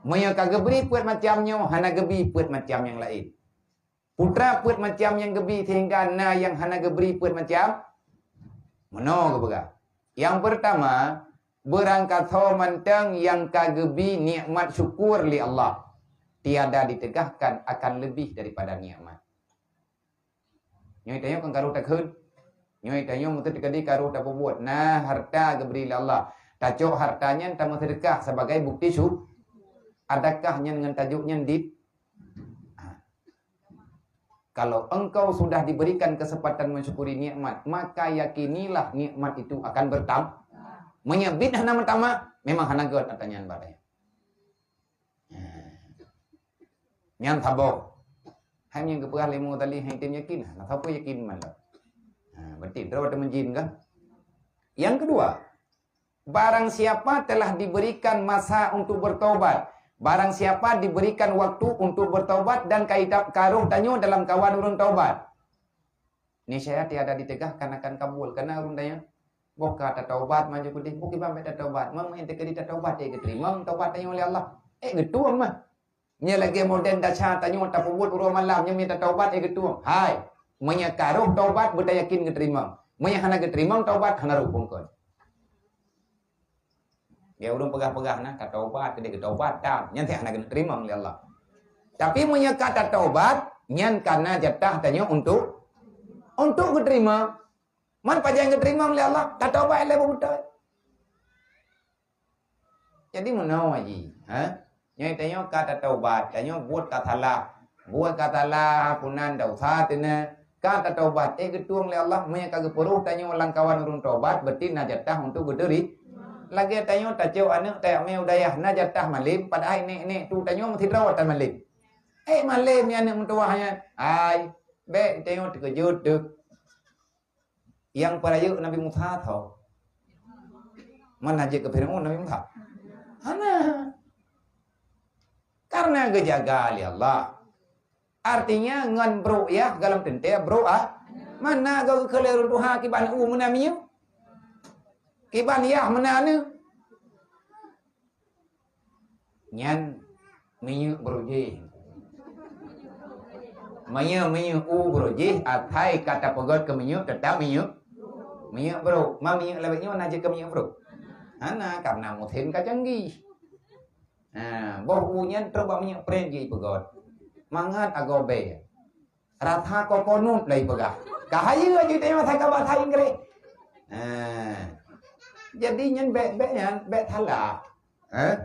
meunyoe ka geubri peuet macam nyoe, hana geubri peuet macam nyang laén. Peue teuma peuet macam nyang geubri sehingga na nyang hana geubri peuet macam? Meunoe geupeugah. Nyang peurtama, beurangkasoe mantong nyang ka geubri nikmat syukur lé Allah, tiada diteugahkan akan leubeh daripada nikmat. Nyoe tanyoe kan karu takheun. Nyoe tanyoe meuteuk teukeudi karu tapeubuet. Na harta geubri lé Allah. Tacok harta nyan tameuseudeukah sebagai bukti syu-, adakah nyan ngon tajok nyan dit? Ha. Kalau engkau sudah diberikan kesempatan mensyukuri nikmat, maka yakinilah nikmat itu akan bertam-, meunyoe bit hana meutamah, memang hana gèt atra nyan bak tanyoe. Ha. Nyan saboh. Hai nyang geupeugah lé Imam Ghazali, hai tem yakin. Nah, sapa yakin man lom? Ha, berarti droe teuma jin kan? Yang kedua, barang siapa telah diberikan masa untuk bertobat, barang siapa diberikan waktu untuk bertobat dan kaidap karoh tanyoe dalam kawan ureuëng tobat, niscaya tiada ditegahkan akan kabul. Karena ureuëng tanyoe, boh ka tataubat maju kudeh, boh kiban bèk tataubat. Meunyoe teukeudi tataubat, eh, geuteurimong taubat tanyoe lé Allah. Eh, geutueng mah. Nyoe lagèe model dasar tanyoe tapeubuet uroe malam, nyoe mita taubat, eh, geutueng. Hai, meunyoe ka roh taubat, beutayakin geuteurimong. Meunyoe hana geuteurimong taubat, hana roh pungkon. Ya, ureuëng peugah-peugah na, ka taubat, keudeh geutaubat, tam. Nyan hana geuteurimong lé Allah. Tapi meunyoe ka tataubat, nyan kana jatah tanyoe untuk, untuk geuteurimong. Man pajan geuteurimong lé Allah, tataubat lé beutôi. Jadi meunoe ji, ha? Nyoe tanyoe ka tataubat, tanyoe buet ka salah. Buet ka salah, punan desya teuna. Ka tataubat, eh, geutueng lé Allah, meunyoe ka geupeuroh tanyoe lam kawan ureuëng taubat, berarti na jatah untuk geuteurimong. Lagèe tanyoe tacok aneuk tajak mé u dayah, na jatah malém, padahai nèk-nèk tu tanyoe meusidroe tan malém. Eh, malém nyan aneuk meutuwah nyan. Hai, bèk tanyoe teukeujot teuh. Nyang peurayeuk Nabi Musa tho. Man jeuet keu Firaun Nabi Musa? Hana. Karena geujaga lé Allah. Artinya, ngon brok yah gohlom teuntèe brok, ah, mana goe geukheun lé ureuëng tuha kiban u meunan minyeuk? Kiban yah meunan neu? Nyan minyeuk brok jih. Meunyoe minyeuk u brok jih, asai ka tapeugöt keu minyeuk, teutap minyeuk, minyeuk brok. Ma minyeuk lawét nyoe na jeuet keu minyeuk brok? Hana, karena musém ka canggih. Ha, boh u nyan trok bak minyeuk preh jih peugöt. Mangat agoe bèe. Rasa kokonut lagi peugah. Ka hayeue aju teuh masa ka bahasa Inggris. Ha. Jadi nyan bèk-bèk nyan, bèk salah. Eh?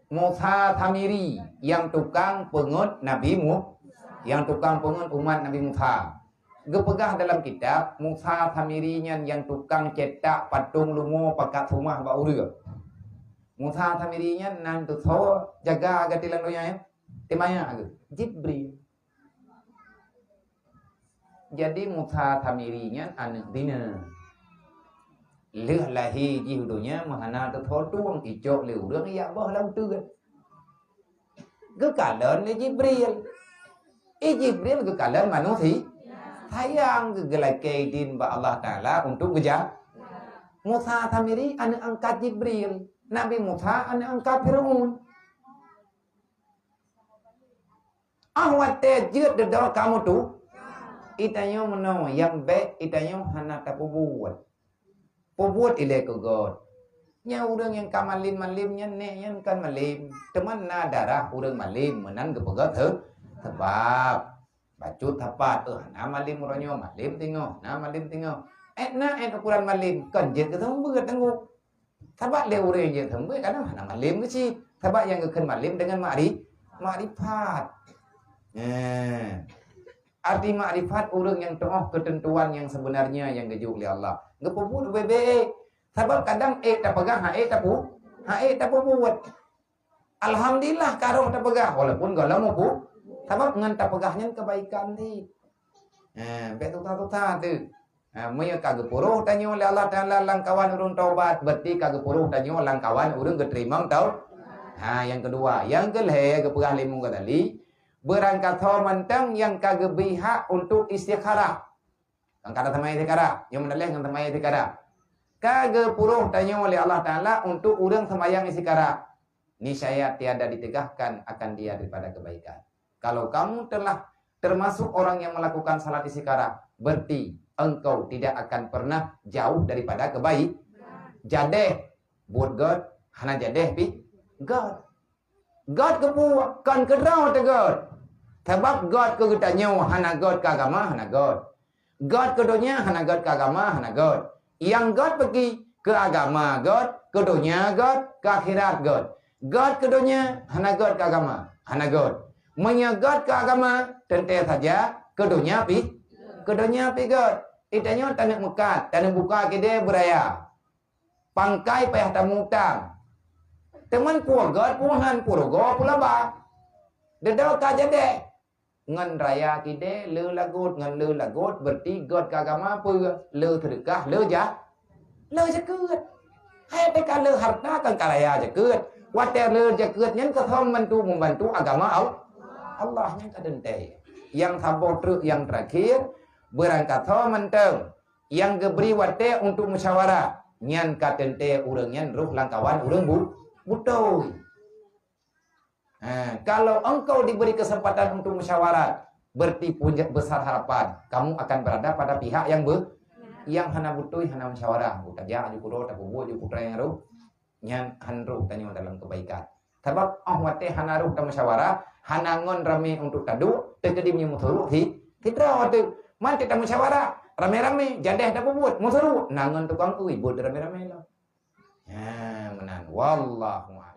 Musa Samiri, yang tukang peungeut Nabi Mu-, yang tukang peungeut umat Nabi Musa. Geupeugah dalam kitab, Musa Samiri nyan nyang tukang cetak patong lumo pakat seumah bak ureuëng. Musa Samiri nyan nan teusoe jaga gati lam donya nyan. Teumaya geuh, Jibril. Jadi Musa Samiri nyan aneuk zina. Lheueh lahé jih u donya meuhana teuthô tueng, icok lé ureuëng ijak boh lam teuen. Geukalon lé Jibril. Eh, Jibril geukalon manusia. Sayang, geugeulakée idin bak Allah Taala untuk geuja-, Musa Samiri aneuk angkat Jibril. Nabi Musa aneuk angkat Firaun. Ah, watée jeuet dudoe kamoe tu, itanyoe meunoe nyang bék itanyoe hana tapeubuet. Peubuet ilée keu göt. Nyan ureuëng nyang ka malem-malem nyan, nék nyan kan malem, teuma na darah ureuëng malem meunan geupeugöt seu-, seubab. Bacut sapat, "Eh, na malem uroe nyoe, malem singoh, na malem singoh." Eh, na eh ukuran malem, kon jeuet keu seumeubeuet teungku. Sabab lé ureuëng jeuet seumeubeuet kadang hana malem geucit. Sabab nyang geukheun malem deungon makri-, makrifat. Nah, arti makrifat ureuëng nyang teuoh keuteuntuan nyang seubeunarnya nyang geujok lé Allah. Geupeubuet ubé-bé. Sabab kadang ék tapeugah, ha ék tapu-, ha ék tapeubuet. Alhamdulillah, ka roh tapeugah, walaupun gohlom mupu. Sabab ngon tapeugah nyan keubaikan cit. Ha, bék tuta-tuta teuh. Ha, meunyoe ka geupuroh tanyoe lé Allah Taala lam kawan ureuëng taubat, berarti ka geupuroh tanyoe lam kawan ureuëng geuteurimong tau-, ha, nyang keudua. Nyang keulhée geupeugah lé Imam Ghazali, beurangkasoe mantong nyang ka geubri hak untuk istikharah. Nyang ka taseumai istikharah, nyang meunaléh nyang seumai istikharah. Ka geupuroh tanyoe lé Allah Taala untuk ureuëng seumayang istikharah. Niscaya tiada ditegahkan akan dia daripada kebaikan. Kalau kamu telah termasuk orang yang melakukan salat istikharah, berarti engkau tidak akan pernah jauh daripada kebaik-, jadeh buet göt, hana jadeh pih göt. Göt keupeue? Kon keudroe teuh göt. Sabab göt keu geutanyoe hana göt, keu agama hana göt. Göt keu donya hana göt, keu agama hana göt. Nyang göt peuki, keu agama göt, keu donya göt, keu akhirat göt. Göt keu donya hana göt, keu agama hana göt. Meunyoe göt keu agama, teuntée saja keu donya pih, keu donya pih göt. Itanyoe taneuk meukat, taneuk buka keudée beuraya. Pangkai payah tamutang. Teuma peue göt, peue han, peue rugoe, peue laba. Deudok ka jadeh. Ngon raya kidée le lagot, ngon le lagot berarti gét keu agama peue? Le seudeukah, le ja-, le jakeuet. Hai teuka le harta kan ka raya jakeuet. Watée le jakeuet nyan keu soe bantu, membantu agama Al-, Allah nyan ka teuntée. Nyang saboh treuk nyang terakhir, beurangkat soe mantong nyang geubri watée untuk musyawarah, nyan ka teuntée ureuëng nyan rôh lam kawan ureuëng bu-, beutôi. Ha, kalau engkau diberi kesempatan untuk musyawarah, berarti punya besar harapan kamu akan berada pada pihak yang be-, yang hana beutôi, hana musyawarah. Tajak ju kuro, tapeubuet ju putra nyang roh, nyan han roh tanyoe dalam kebaikan. Sabab oh watée hana roh tamusyawarah, hana ngon ramé untuk taduek, teukeudi meunyoe meusuruk si, sidroe teuk. Man teu tamusyawarah, ramé-ramé, jadeh tapeubuet, meusuruk, na ngon tukang ui, buet ramé-ramé lah. Ha, meunan. Wallahu a'lam.